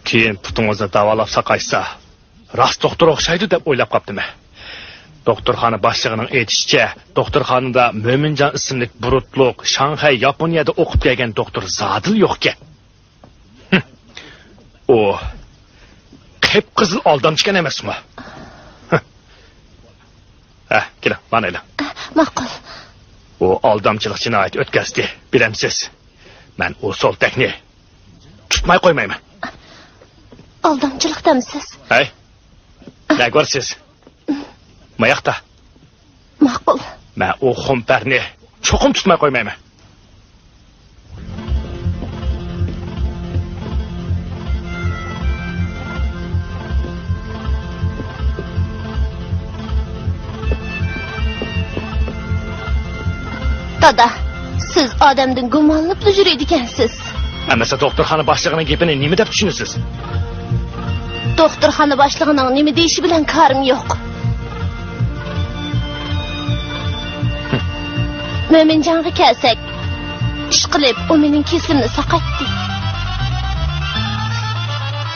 كېيىن پۇتىڭىزنى داۋالاپ ساقايتسا، راست دوختۇر ئوخشايدۇ دەپ ئويلاپ قاپتىمەن. دوختۇرخانا باشلىقىنىڭ ئېيتىشىچە، دوختۇرخانىدا مۆمىنجان ئىسىملىك بۇرۇتلۇق شاڭخەي ياپونىيەدە ئوقۇپ كەلگەن دوختۇر زادىلا يوقكەن. ھىم. ئۇ قىپقىزىل ئالدامچىكەن ئەمەسمۇ؟ ھىم. ھە، كېلىڭ، مانا ئېلىڭ. ماقۇل. ئۇ ئالدامچىلىق جىنايىتى ئۆتكەزدى، بىلەمسىز؟ مەن ئۇ سولتەكنى تۇتماي قويمايمەن. ئالدامچىلىق دەمسىز؟ ھەي، نەگە بارىسىز؟ ماياقتا. ماقۇل. مەن ئۇ خۇمپەرنى چوقۇم تۇتماي قويمايمەن. دادا، سىز ئادەمدىن گۇمانلىنىپلا يۈرىدىكەنسىز. ئەمەسە دوختۇرخانا باشلىقىنىڭ گېپىنى نېمە دەپ چۈشىنىسىز؟ دوختۇرخانا باشلىقىنىڭ نېمە دېيىشى بىلەن كارىم يوق. مۆمىنجانغا كەلسەك، ئىشقىلىپ، ئۇ مېنىڭ كېسىلىمنى ساقايتتى.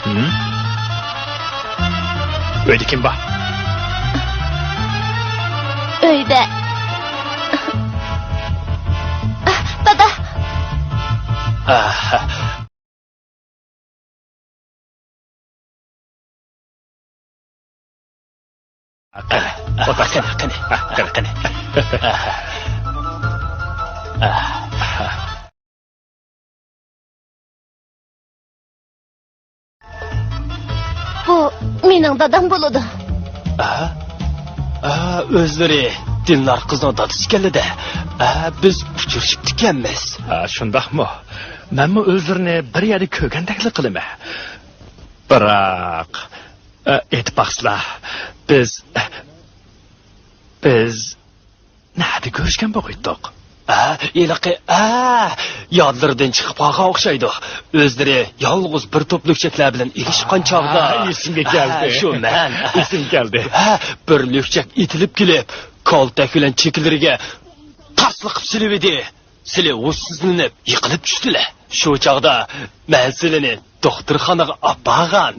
ھىم؟ ئۆيدە كىم بار؟ ئۆيدە. دادا! ئاھ. قېنى، قېنى، قېنى، قېنى. بۇ مېنىڭ دادام بولىدۇ. ئا؟ ئا، ئۆزلىرى دىلنار قىزنىڭ دادىسى ئىكەنلىدە. ئا، بىز ئۇچرىشىپتىكەنمىز. ئا، شۇنداقمۇ؟ مەنمۇ ئۆزلىرىنى بىر يەردە كۆرگەندەكلا قىلىمەن. بىراق، ئە، ئېيتىپ باقسىلا، بىز، بىز نەدە كۆرۈشكەن بولغىيتتۇق؟ ئە، ھېلىقى، ئە، يادلىرىدىن چىقىپ قالغان ئوخشايدۇ. ئۆزلىرى يالغۇز بىر توپ لۈكچەكلەر بىلەن ئېلىشقان چاغدا. ئە، ئېسىمگە كەلدى. ئە، شۇ مەن. ئېسىمگە كەلدى. ئە، بىر لۈكچەك ئېتىلىپ كېلىپ، كالتەك بىلەن چېكىلىرىگە تاسلا قىپ سېلىۋىدى. سىلى ھوشسىزلىنىپ، يىقىلىپ چۈشتىلە. شۇ چاغدا مەن سىلىنى دوختۇرخانىغا ئاپارغان.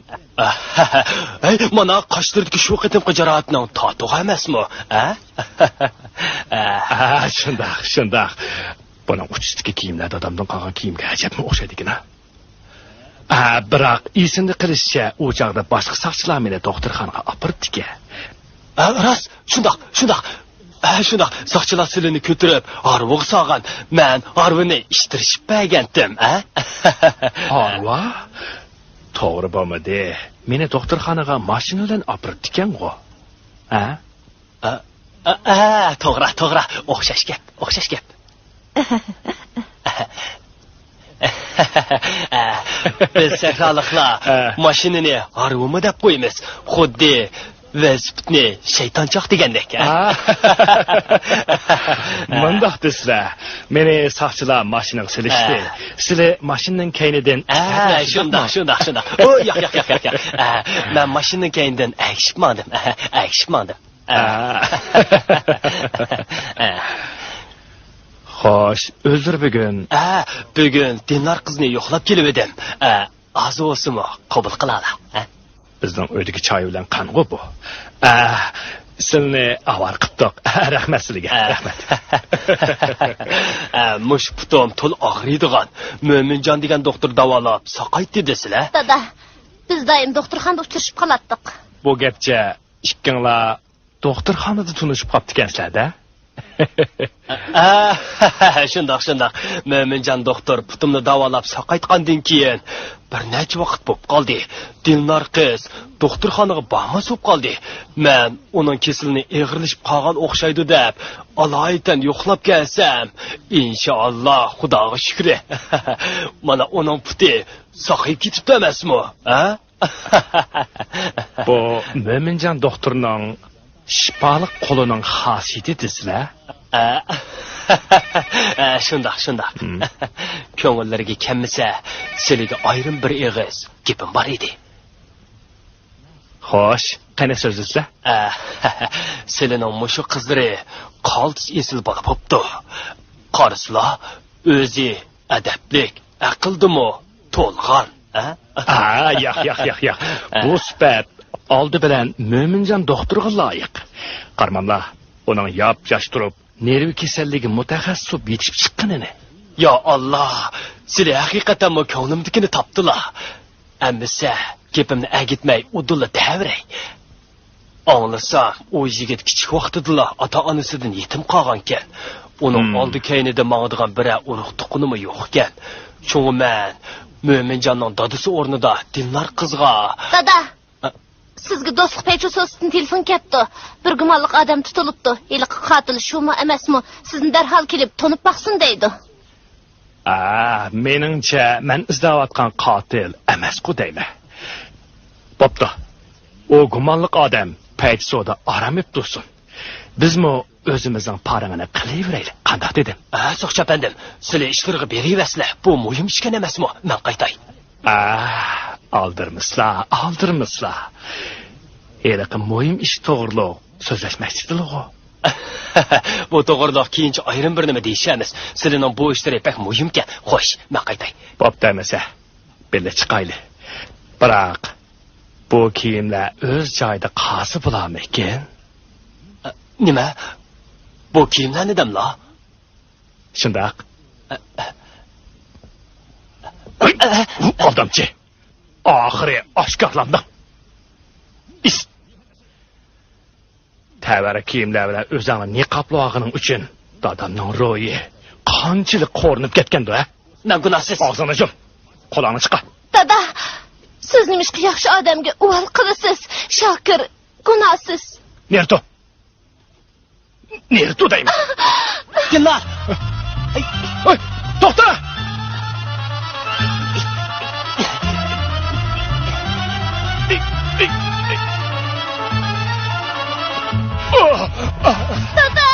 ھەي، مانا قاشلىرىدىكى شۇ قېتىمقى جاراھەتنىڭ تاتۇقى ئەمەسمۇ؟ ھە؟ ھە، شۇنداق، شۇنداق. بۇنىڭ ئۇچىسىدىكى كىيىملەر دادامدىن قالغان كىيىمگە ئەجەبمۇ ئوخشايدىكىن، ھە؟ ھە، بىراق ئېسىمدە قېلىشىچە، ئۇ چاغدا باشقا ساقچىلار مېنى دوختۇرخانىغا ئاپىرىپتىكەن. ھە، راست، شۇنداق، شۇنداق. ھە، شۇنداق. ساقچىلار سىلىنى كۆتۈرۈپ، ھارۋىغا سالغان. مەن ھارۋىنى ئىتتىرىشىپ بەرگەنتىم، ھە؟ ھارۋا؟ توغرا بولمىدى. مېنى دوختۇرخانىغا ماشىنا بىلەن ئاپىرىپتىكەنغۇ. ھە؟ ئە، ئە، ئە، توغرا، توغرا. ئوخشاش گەپ، ئوخشاش گەپ. بىز سەھرالىقلار ئە. ماشىنىنى ھارۋىمۇ دەپ قويىمىز. خۇددى ۋېلىسىپىتنى شەيتانچاق دېگەندەك، ئە. ئە. مۇنداق دېسىلە، مېنى ساقچىلار ماشىنىغا سېلىشتى. ئە. سىلى ماشىنىنىڭ كەينىدىن ئە، ئەگىشىپ شۇنداق، ماڭ. شۇنداق، شۇنداق. ئۇ، ياق، ياق، ياق، ياق، ياق. ئە، مەن ماشىنىنىڭ كەينىدىن ئەگىشىپ ماڭدىم. ئە، ئەگىشىپ ماڭدىم. ئە. ئە. خوش، ئۆزلىرى بۈگۈن؟ ئە، بۈگۈن دىلنار قىزنى يوقلاپ كېلىۋىدىم. ئە، ئاز بولسىمۇ قوبۇل قىلالا، ھە؟ بىزنىڭ ئۆيدىكى چاي بىلەن قانغۇ بۇ. ئە، سىلىنى ئاۋارە قىپتۇق. رەھمەت سىلىگە، ئە. رەھمەت. ئە، مۇشۇ پۇتۇم تولا ئاغرىيدىغان. مۆمىنجان دېگەن دوختۇر داۋالاپ ساقايتتى دېسىلە. دادا، بىز دائىم دوختۇرخانىدا ئۇچرىشىپ قالاتتۇق. بۇ گەپچە ئىككىڭلار دوختۇرخانىدا تونۇشۇپ قاپتىكەنسىلەر-دە؟ ئە، شۇنداق، شۇنداق. مۆمىنجان دوختۇر پۇتۇمنى داۋالاپ ساقايتقاندىن كېيىن بىر نەچچە ۋاقىت بولۇپ قالدى. دىلنار قىز دوختۇرخانىغا بارماس بولۇپ قالدى. مەن ئۇنىڭ كېسىلىنى ئېغىرلىشىپ قالغان ئوخشايدۇ دەپ، ئالايىتەن يوقلاپ كەلسەم، ئىنشائاللا، خۇداغا شۈكرى. مانا ئۇنىڭ پۇتى ساقىيىپ كېتىپتۇ ئەمەسمۇ، ھە؟ بۇ مۆمىنجان دوختۇرنىڭ شىپالىق قولىنىڭ خاسىيىتى دېسىلە. ئە، ئە، شۇنداق، شۇنداق. ھىم. كۆڭۈللىرىگە كەلمىسە، سىلىگە ئايرىم بىر ئېغىز گېپىم بار ئىدى. خوش، قېنى سۆزلىسىلە. ئە، سىلىنىڭ مۇشۇ قىزلىرى قالتىس ئېسىل بالا بوپتۇ. قارىسىلا، ئۆزى ئەدەپلىك، ئەقىلدىمۇ تولغان، ھە؟ ئا، ياق، ياق، ياق، ياق. ئە. بۇ سۈپەت ئالدى بىلەن مۆمىنجان دوختۇرغا لايىق. قارىماملا، ئۇنىڭ ياپ-ياش تۇرۇپ نېرۋا كېسەللىكى مۇتەخەسسىسى بولۇپ يېتىشىپ چىققىنىنى. يا ئاللا، سىلى ھەقىقەتەنمۇ كۆڭلۈمدىكىنى تاپتىلا. ئەمىسە، گېپىمنى ئەگىتمەي ئۇدۇللا دەۋېرەي. ئاڭلىسام، ئۇ يىگىت كىچىك ۋاقتىدىلا ئاتا-ئانىسىدىن يېتىم قالغانىكەن. ئۇنىڭ ھىم. ئالدى-كەينىدە ماڭىدىغان بىرەر ئۇرۇق-تۇغقىنىمۇ يوقكەن. شۇڭا مەن مۆمىنجاننىڭ دادىسى ئورنىدا دىلنار قىزغا. دادا! ئە؟ سىزگە دوستلۇق پەيچۇ سوستىدىن تېلېفون كەپتۇ. بىر گۇمانلىق ئادەم تۇتۇلۇپتۇ. ھېلىقى قاتىل شۇمۇ ئەمەسمۇ، سىزنى دەرھال كېلىپ تونۇپ باقسۇن دەيدۇ. ئا، مېنىڭچە، مەن ئىزدەۋاتقان قاتىل ئەمەسقۇ دەيمەن. بوپتۇ. ئۇ گۇمانلىق ئادەم پەيچىسودا ئارام ئېلىپ تۇرسۇن. بىزمۇ ئۆزىمىزنىڭ پارىڭىنى قىلىۋېرەيلى. قانداق دېدىم؟ ئا، سوقچى ئەپەندىم، سىلى ئىشلىرىغا بېرىۋەرسىلە. بۇ مۇھىم ئىشكەن ئەمەسمۇ؟ مەن قايتاي. ئا، ئالدىرمىسىلا، ئالدىرمىسىلا. ھېلىقى مۇھىم ئىش توغرۇلۇق سۆزلەشمەكچىدىلغۇ. بۇ توغرىلىق كېيىنچە ئايرىم بىر نېمە دېيىشەرمىز. سىلىنىڭ بۇ ئىشلىرى بەك مۇھىمكەن. خوش، مەن قايتاي. بوپتۇ ئەمىسە. بىللە چىقايلى. بىراق، بۇ كىيىملەر ئۆز جايىدا قالسا بولارمىكىن؟ ئە، نېمە؟ بۇ كىيىملەر نېدەملا؟ شۇنداق. ئە، ئە. ھەي، ئۇ ئالدامچى. ئاخىرى ئاشكارىلاندىڭ. ئىس. تەۋەرە كىيىملەر بىلەن ئۆزۈڭنى نىقابلىۋالغىنىڭ ئۈچۈن دادامنىڭ روھى قانچىلىك قورۇنۇپ كەتكەندۇ، ھە؟ مەن گۇناھسىز. ئاغزىڭنى يۇم. قولۇڭنى چىقار. دادا، سىز نېمىشقا ياخشى ئادەمگە ئۇۋال قىلىسىز؟ شاكىر گۇناھسىز. نېرى تۇر. نېرى تۇر دەيمەن. گۈلنار! ھەي! ھەي، توختا! دادا!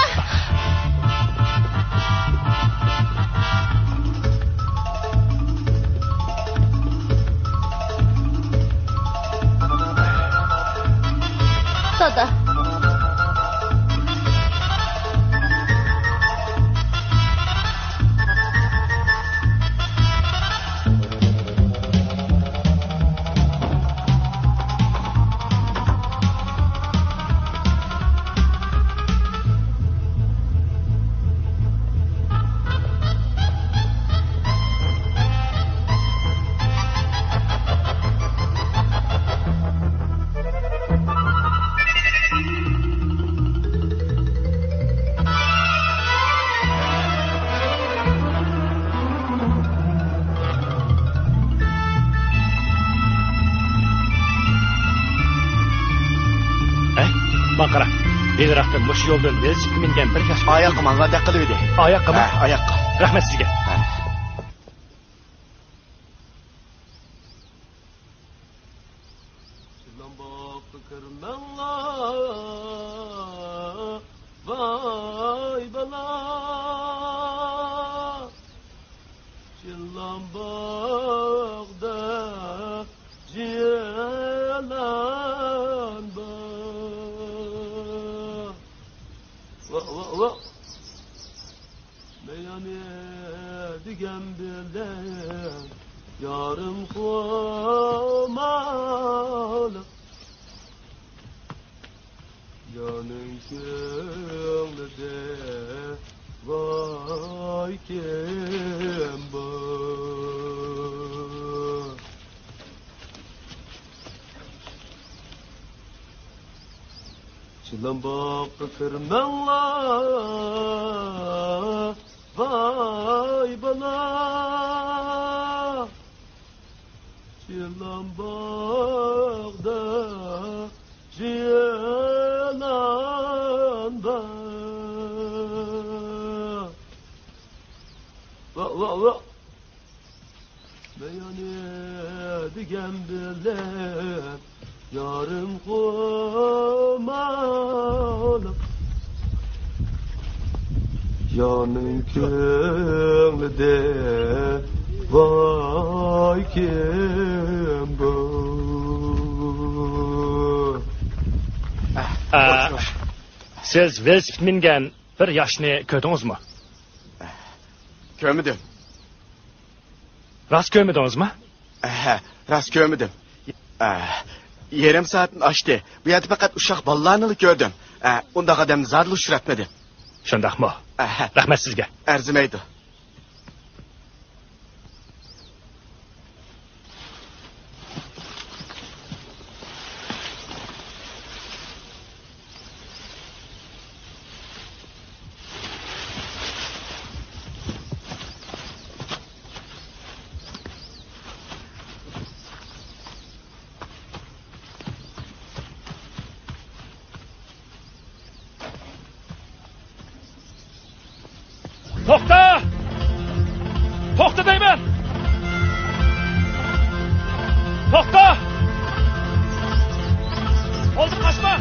دادا. ھەي، ماڭا قارا. بىلرەختىن مۇشۇ يولدىن ۋېلىسىپىتكە مىنگەن بىر ياش. ئاياققا ماڭغاندەك قىلىۋىدى. ئاياققىمۇ؟ ھە، ئاياققا. رەھمەت سىزگە. ھە. چىلان باغقا كىرمەڭلار، ۋاي بالا. چىلان باغدا جىلان بار. ۋا، ۋا، ۋا. مەيەنى دېگەن بىلەن يارىم خۇمارلىق. يارنىڭ كۆڭلىدە ۋاي كىم بار؟ چىلان باغقا كىرمەڭلار، ۋاي بالا. چىلان باغدا جىلان بار. ۋا، ۋا، ۋا. مەيەنى دېگەن بىلەن يارىم خۇمارلىق. يارنىڭ كۆڭلىدە ۋاي كىم بار؟ ئە، سىز ۋېلىسىپىت مىنگەن بىر ياشنى كۆردىڭىزمۇ؟ كۆرمىدىم. راست كۆرمىدىڭىزمۇ؟ ھە، راست كۆرمىدىم. ئە، يېرىم سائەتتىن ئاشتى. بۇ يەردە پەقەت ئۇششاق بالىلارنىلا كۆردۈم. ئە، ئۇنداق ئادەمنى زادىلا ئۇچراتمىدىم. شۇنداقمۇ؟ ئەھە. رەھمەت سىزگە. ئەرزىمەيدۇ. توختا! توختا دەيمەن! توختا! ئالدىم، قاچما!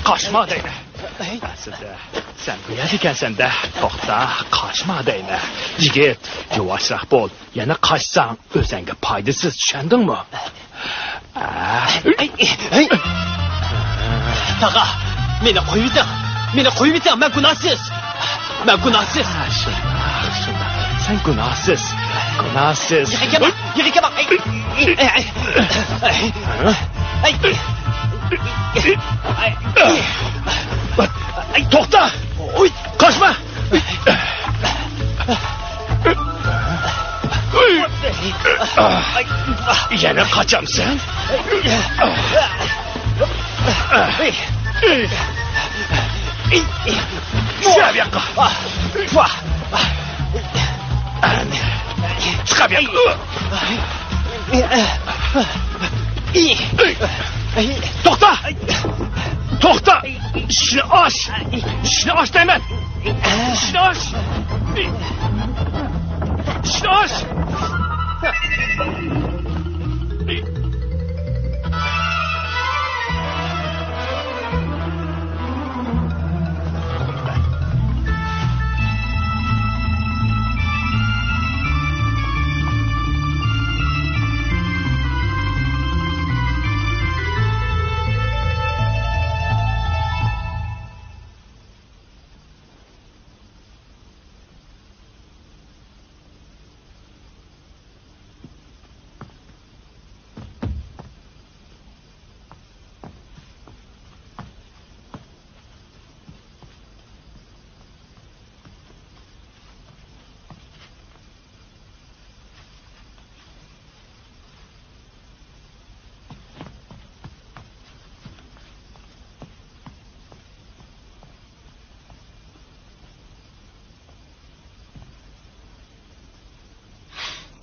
قاچما دەيمەن. ئەسلىدە سەن بۇ يەردە ئىكەنسەن-دە. توختا، قاچما دەيمەن. يىگىت، ياۋاشراق بول. يەنە قاچساڭ، ئۆزۈڭگە پايدىسىز، چۈشەندىڭمۇ؟ تاغا، مېنى قويۇۋېتىڭ. مېنى قويۇۋېتىڭ، مەن گۇناھسىز. مەن گۇناھسىز. شۇنداق، شۇنداق. سەن گۇناھسىز. گۇناھسىز. يىغىكەمەڭ، يىغىكەمەڭ. توختا! قاچما! يەنە قاچامسەن؟ چىق بۇ ياققا. چىق بۇ ياققا. توختا! توختا! ئىشىكنى ئاچ! ئىشىكنى ئاچ دەيمەن! ئىشىكنى ئاچ! ئىشىكنى ئاچ!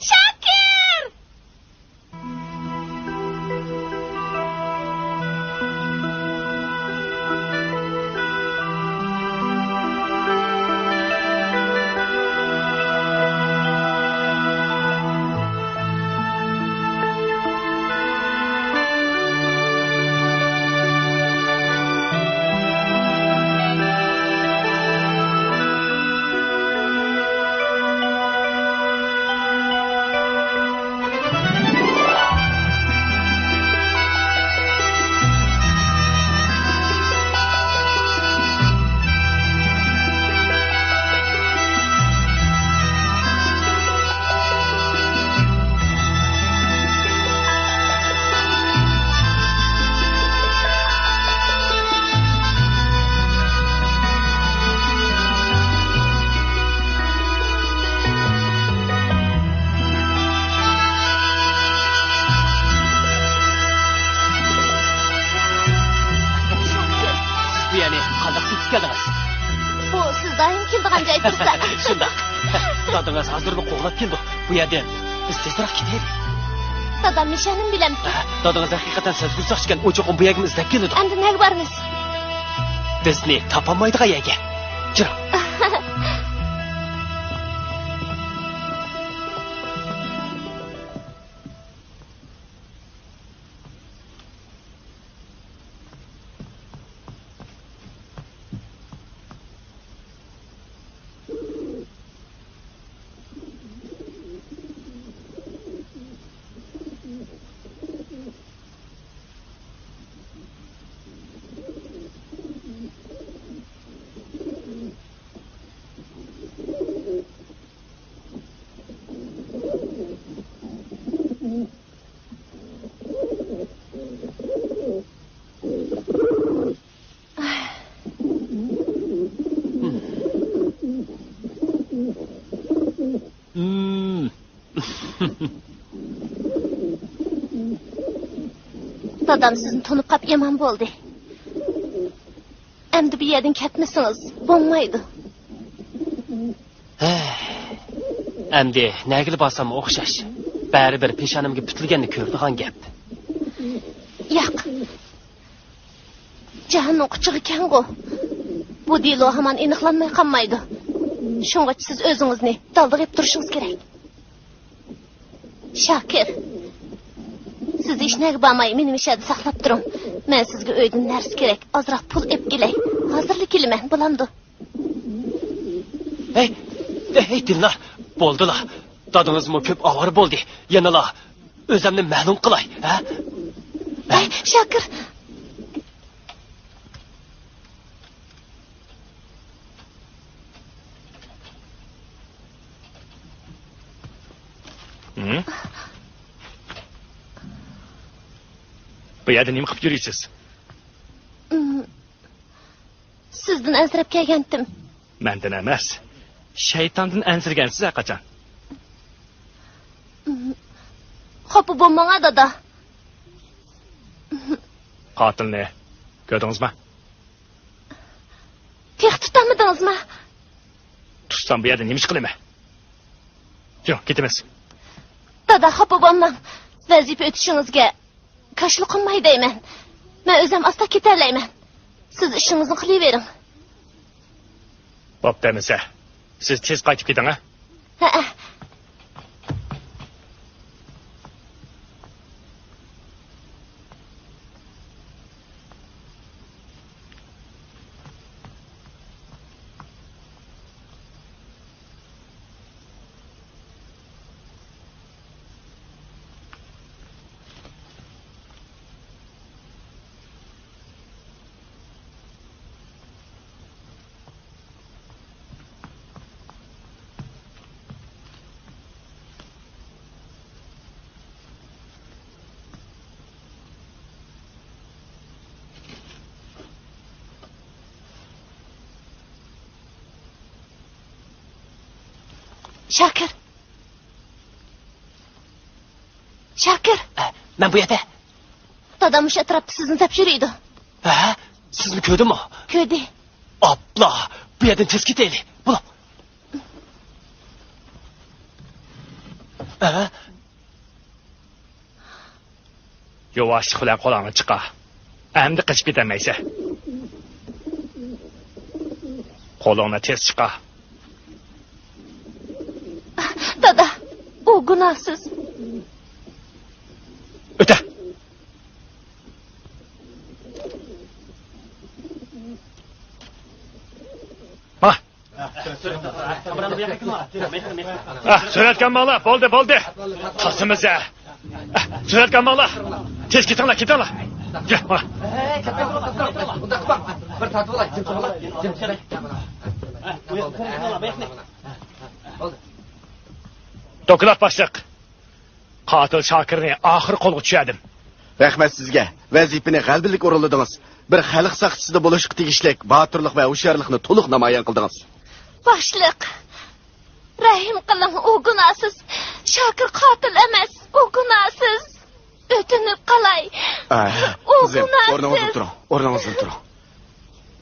شاكىر! بۇ يەرنى قانداق سېتىپ كەلدىڭىز؟ بۇ سىز دائىم كېلىدىغان جاي تۇرسا. شۇنداق. دادىڭىز ھازىرلا قوغلاپ كېلىدۇ. بۇ يەردىن بىز تېزراق كېتەيلى. دادام نىشانىنى بىلەمسىز؟ ھە، دادىڭىز ھەقىقەتەن سەزگۈر ساقچىكەن، ئۇ چوقۇم بۇ يەرگىمۇ ئىزدەپ كېلىدۇ. ئەمدى نەگە بارىمىز؟ بىزنى تاپالمايدىغان يەرگە. كىرىڭ. دادام سىزنى تونۇپ قاپ يامان بولدى. ئەمدى بۇ يەردىن كەتمىسىڭىز بولمايدۇ. ھەي، ئەمدى نەگىلا بارساممۇ ئوخشاش. بەرىبىر پېشانەمگە پۈتۈلگەننى كۆرىدىغان گەپ. ياق. جاھاننىڭ قۇچىقى كەڭغۇ. بۇ دېلو ھامان ئېنىقلانماي قالمايدۇ. شۇڭغىچە سىز ئۆزىڭىزنى دالدىغا ئېلىپ تۇرۇشىڭىز كېرەك. شاكىر، سىز ھېچنەگە بارماي، مېنى مۇشۇ يەردە ساقلاپ تۇرۇڭ. مەن سىزگە ئۆيدىن نەرسە كېرەك، ئازراق پۇل ئېلىپ كېلەي. ھازىرلا كېلىمەن، بولامدۇ؟ ھەي، ھەي، دىلنار، بولدىلا. دادىڭىزمۇ كۆپ ئاۋارە بولدى. يەنىلا ئۆزۈمنى مەلۇم قىلاي، ھە؟ ھەي، شاكىر! ھە؟ بۇ يەردە نېمە قىلىپ يۈرىسىز؟ سىزدىن ئەنسىرەپ كەلگەنتىم. مەندىن ئەمەس، شەيتاندىن ئەنسىرىگەنسىز ھەرقاچان. خاپا بولماڭا، دادا. قاتىلنى كۆردىڭىزمۇ؟ تېخى تۇتالمىدىڭىزمۇ؟ تۇتسام بۇ يەردە نېمە ئىش قىلىمەن؟ يۈرۈڭ، كېتىمىز. دادا، خاپا بولماڭ. ۋەزىپە ئۆتۈشىڭىزگە كاشىلا قىلماي دەيمەن. مەن ئۆزۈم ئاستا كېتەلەيمەن. سىز ئىشىڭىزنى قىلىۋېرىڭ. بوپتۇ ئەمىسە. سىز تېز قايتىپ كېتىڭ، ھە؟ ھەئە. شاكىر! شاكىر! ئە، مەن بۇ يەردە. دادام مۇشۇ ئەتراپتا سىزنى دەپ يۈرىدۇ. ھە؟ سىزمۇ كۆردىمۇ؟ كۆردى. ئاپلا! بۇ يەردىن تېز كېتەيلى. بولۇڭ. ھە؟ يۇۋاشلىق بىلەن قولۇڭنى چىقار. ئەمدى قېچىپ كېتەلمەيسەن. قولۇڭنى تېز چىقار. دادا، ئۇ گۇناھسىز. ئۆتە! ماڭا! ئاھ، سۆرەتكە ئالماڭلار، بولدى، بولدى. تاسىمىز ھە. ئاھ، سۆرەتكە ئالماڭلار. تېز كېتىڭلار، كېتىڭلار. يۈر، ماڭا. دوكلات باشلىق. قاتىل شاكىرنى ئاخىرى قولغا چۈشۈردۈم. رەھمەت سىزگە. ۋەزىپىنى غەلىبىلىك ئورۇنلىدىڭىز. بىر خەلق ساقچىسىدا بولۇشقا تېگىشلىك باتۇرلۇق ۋە ھوشيارلىقنى تولۇق نامايان قىلدىڭىز. باشلىق، رەھىم قىلىڭ، ئۇ گۇناھسىز. شاكىر قاتىل ئەمەس، ئۇ گۇناھسىز. ئۆتۈنۈپ قالاي. ئە، ئۇ قىزىم، گۇناھسىز. ئورنىڭىزدىن تۇرۇڭ، ئورنىڭىزدىن تۇرۇڭ.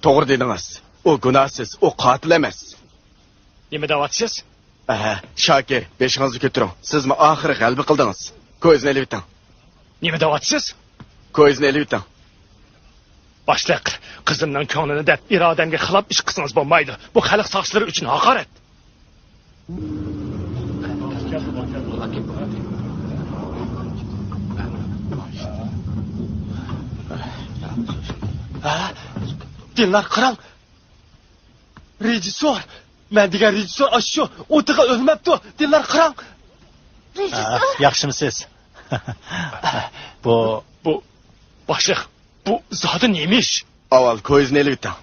توغرا دېدىڭىز. ئۇ گۇناھسىز، ئۇ قاتىل ئەمەس. نېمە دەۋاتىسىز؟ ئەھە، شاكىر، بېشىڭىزنى كۆتۈرۈڭ. سىزمۇ ئاخىرى غەلىبە قىلدىڭىز. كويزىنى ئېلىۋېتىڭ. نېمە دەۋاتىسىز؟ كويزىنى ئېلىۋېتىڭ. باشلىق، قىزىمنىڭ كۆڭلىنى دەپ، ئىرادەمگە خىلاپ ئىش قىلسىڭىز بولمايدۇ. بۇ خەلق ساقچىلىرى ئۈچۈن ھاقارەت. ھە؟ دىلنار، قاراڭ! رېژىسسور! مەن دېگەن رېژىسسور ئاشۇ! ئۇ تېخى ئۆلمەپتۇ! دىلنار، قاراڭ! رېژىسسور! ئە، ياخشىمۇسىز؟ بۇ، بۇ، باشلىق، بۇ زادى نېمە ئىش؟ ئاۋۋال كويزىنى ئېلىۋېتىڭ.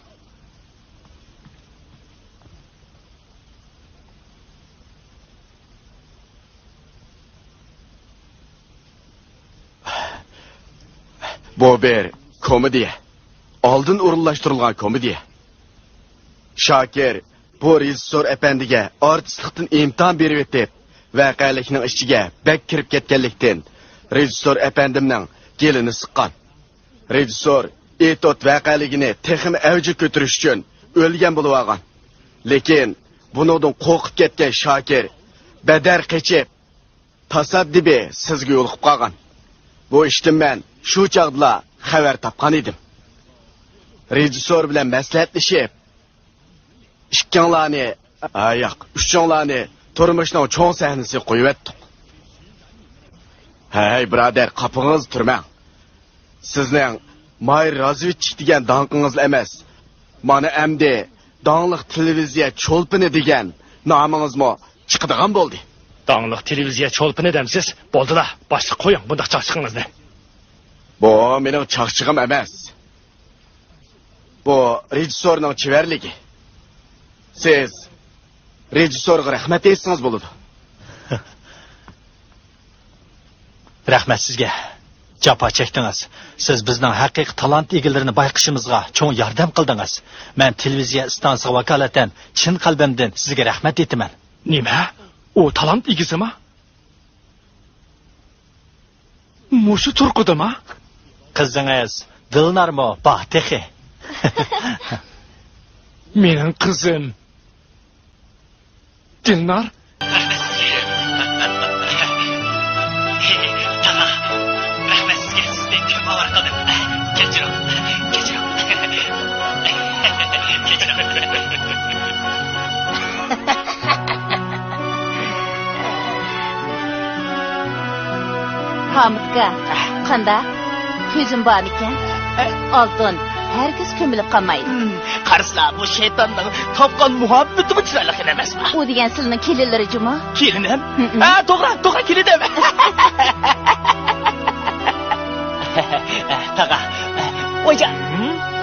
بۇ بىر كومېدىيە. ئالدىن ئورۇنلاشتۇرۇلغان كومېدىيە. شاكىر بۇ رېژىسسور ئەپەندىگە ئارتىسلىقتىن ئىمتىھان بېرىۋېتىپ، ۋەقەلىكنىڭ ئىچىگە بەك كىرىپ كەتكەنلىكتىن، رېژىسسور ئەپەندىمنىڭ گېلىنى سىققان. رېژىسسور ئېتوت ۋەقەلىكىنى تېخىمۇ ئەۋجىگە كۆتۈرۈش ئۈچۈن ئۆلگەن بولۇۋالغان. لېكىن بۇنىڭدىن قورقۇپ كەتكەن شاكىر بەدەر قېچىپ، تاسادىپىي سىزگە يولۇقۇپ قالغان. بۇ ئىشتىن مەن شۇ چاغدىلا خەۋەر تاپقان ئىدىم. رېژىسسور بىلەن مەسلىھەتلىشىپ، ئىككىڭلارنى، ئا، ياق، ئۈچۈڭلارنى تۇرمۇشنىڭ چوڭ سەھنىسىگە قويۇۋەتتۇق. ھەي، بۇرادەر، قاپىڭىز تۈرمەڭ. سىزنىڭ ماھىر رازۋېدچىك دېگەن داڭقىڭىزلا ئەمەس، مانا ئەمدى داڭلىق تېلېۋىزىيە چولپىنى دېگەن نامىڭىزمۇ چىقىدىغان بولدى. داڭلىق تېلېۋىزىيە چولپىنى دەمسىز؟ بولدىلا، باشلىق، قويۇڭ بۇنداق چاقچىقىڭىزنى. بۇ مېنىڭ چاقچىقىم ئەمەس. بۇ رېژىسسورنىڭ چېۋەرلىكى. سىز رېژىسسورغا رەھمەت ئېيتسىڭىز بولىدۇ. رەھمەت سىزگە. جاپا چەكتىڭىز. سىز بىزنىڭ ھەقىقىي تالانت ئىگىلىرىنى بايقىشىمىزغا چوڭ ياردەم قىلدىڭىز. مەن تېلېۋىزىيە ئىستانسىسىغا ۋاكالىتەن چىن قەلبىمدىن سىزگە رەھمەت ئېيتىمەن. نېمە؟ ئۇ تالانت ئىگىسىما؟ مۇشۇ تۇرقىدىما؟ قىزىڭىز دىلنارمۇ بار تېخى. مېنىڭ قىزىم دىلنار. تاغا، رەھمەت سىزگە، سىزنى كۆپ ئاۋارە قىلدىم. كەچۈرۈڭ، كەچۈرۈڭ. كەچۈرۈڭ. ھامۇتكا، قانداق؟ كۆزۈم بارمىكەن؟ ئالتۇن، ھەرگىز كۆمۈلۈپ قالمايدۇ. قارىسىلا، بۇ شەيتاننىڭ تاپقان مۇھەببىتىمۇ چىرايلىق ئەمەسما؟ ئۇ دېگەن سىلىنىڭ كېلىنلىرى جۇمۇ؟ كېلىنىم؟ ھە، توغرا، توغرا، كېلىنىم. تاغا، ئويجان.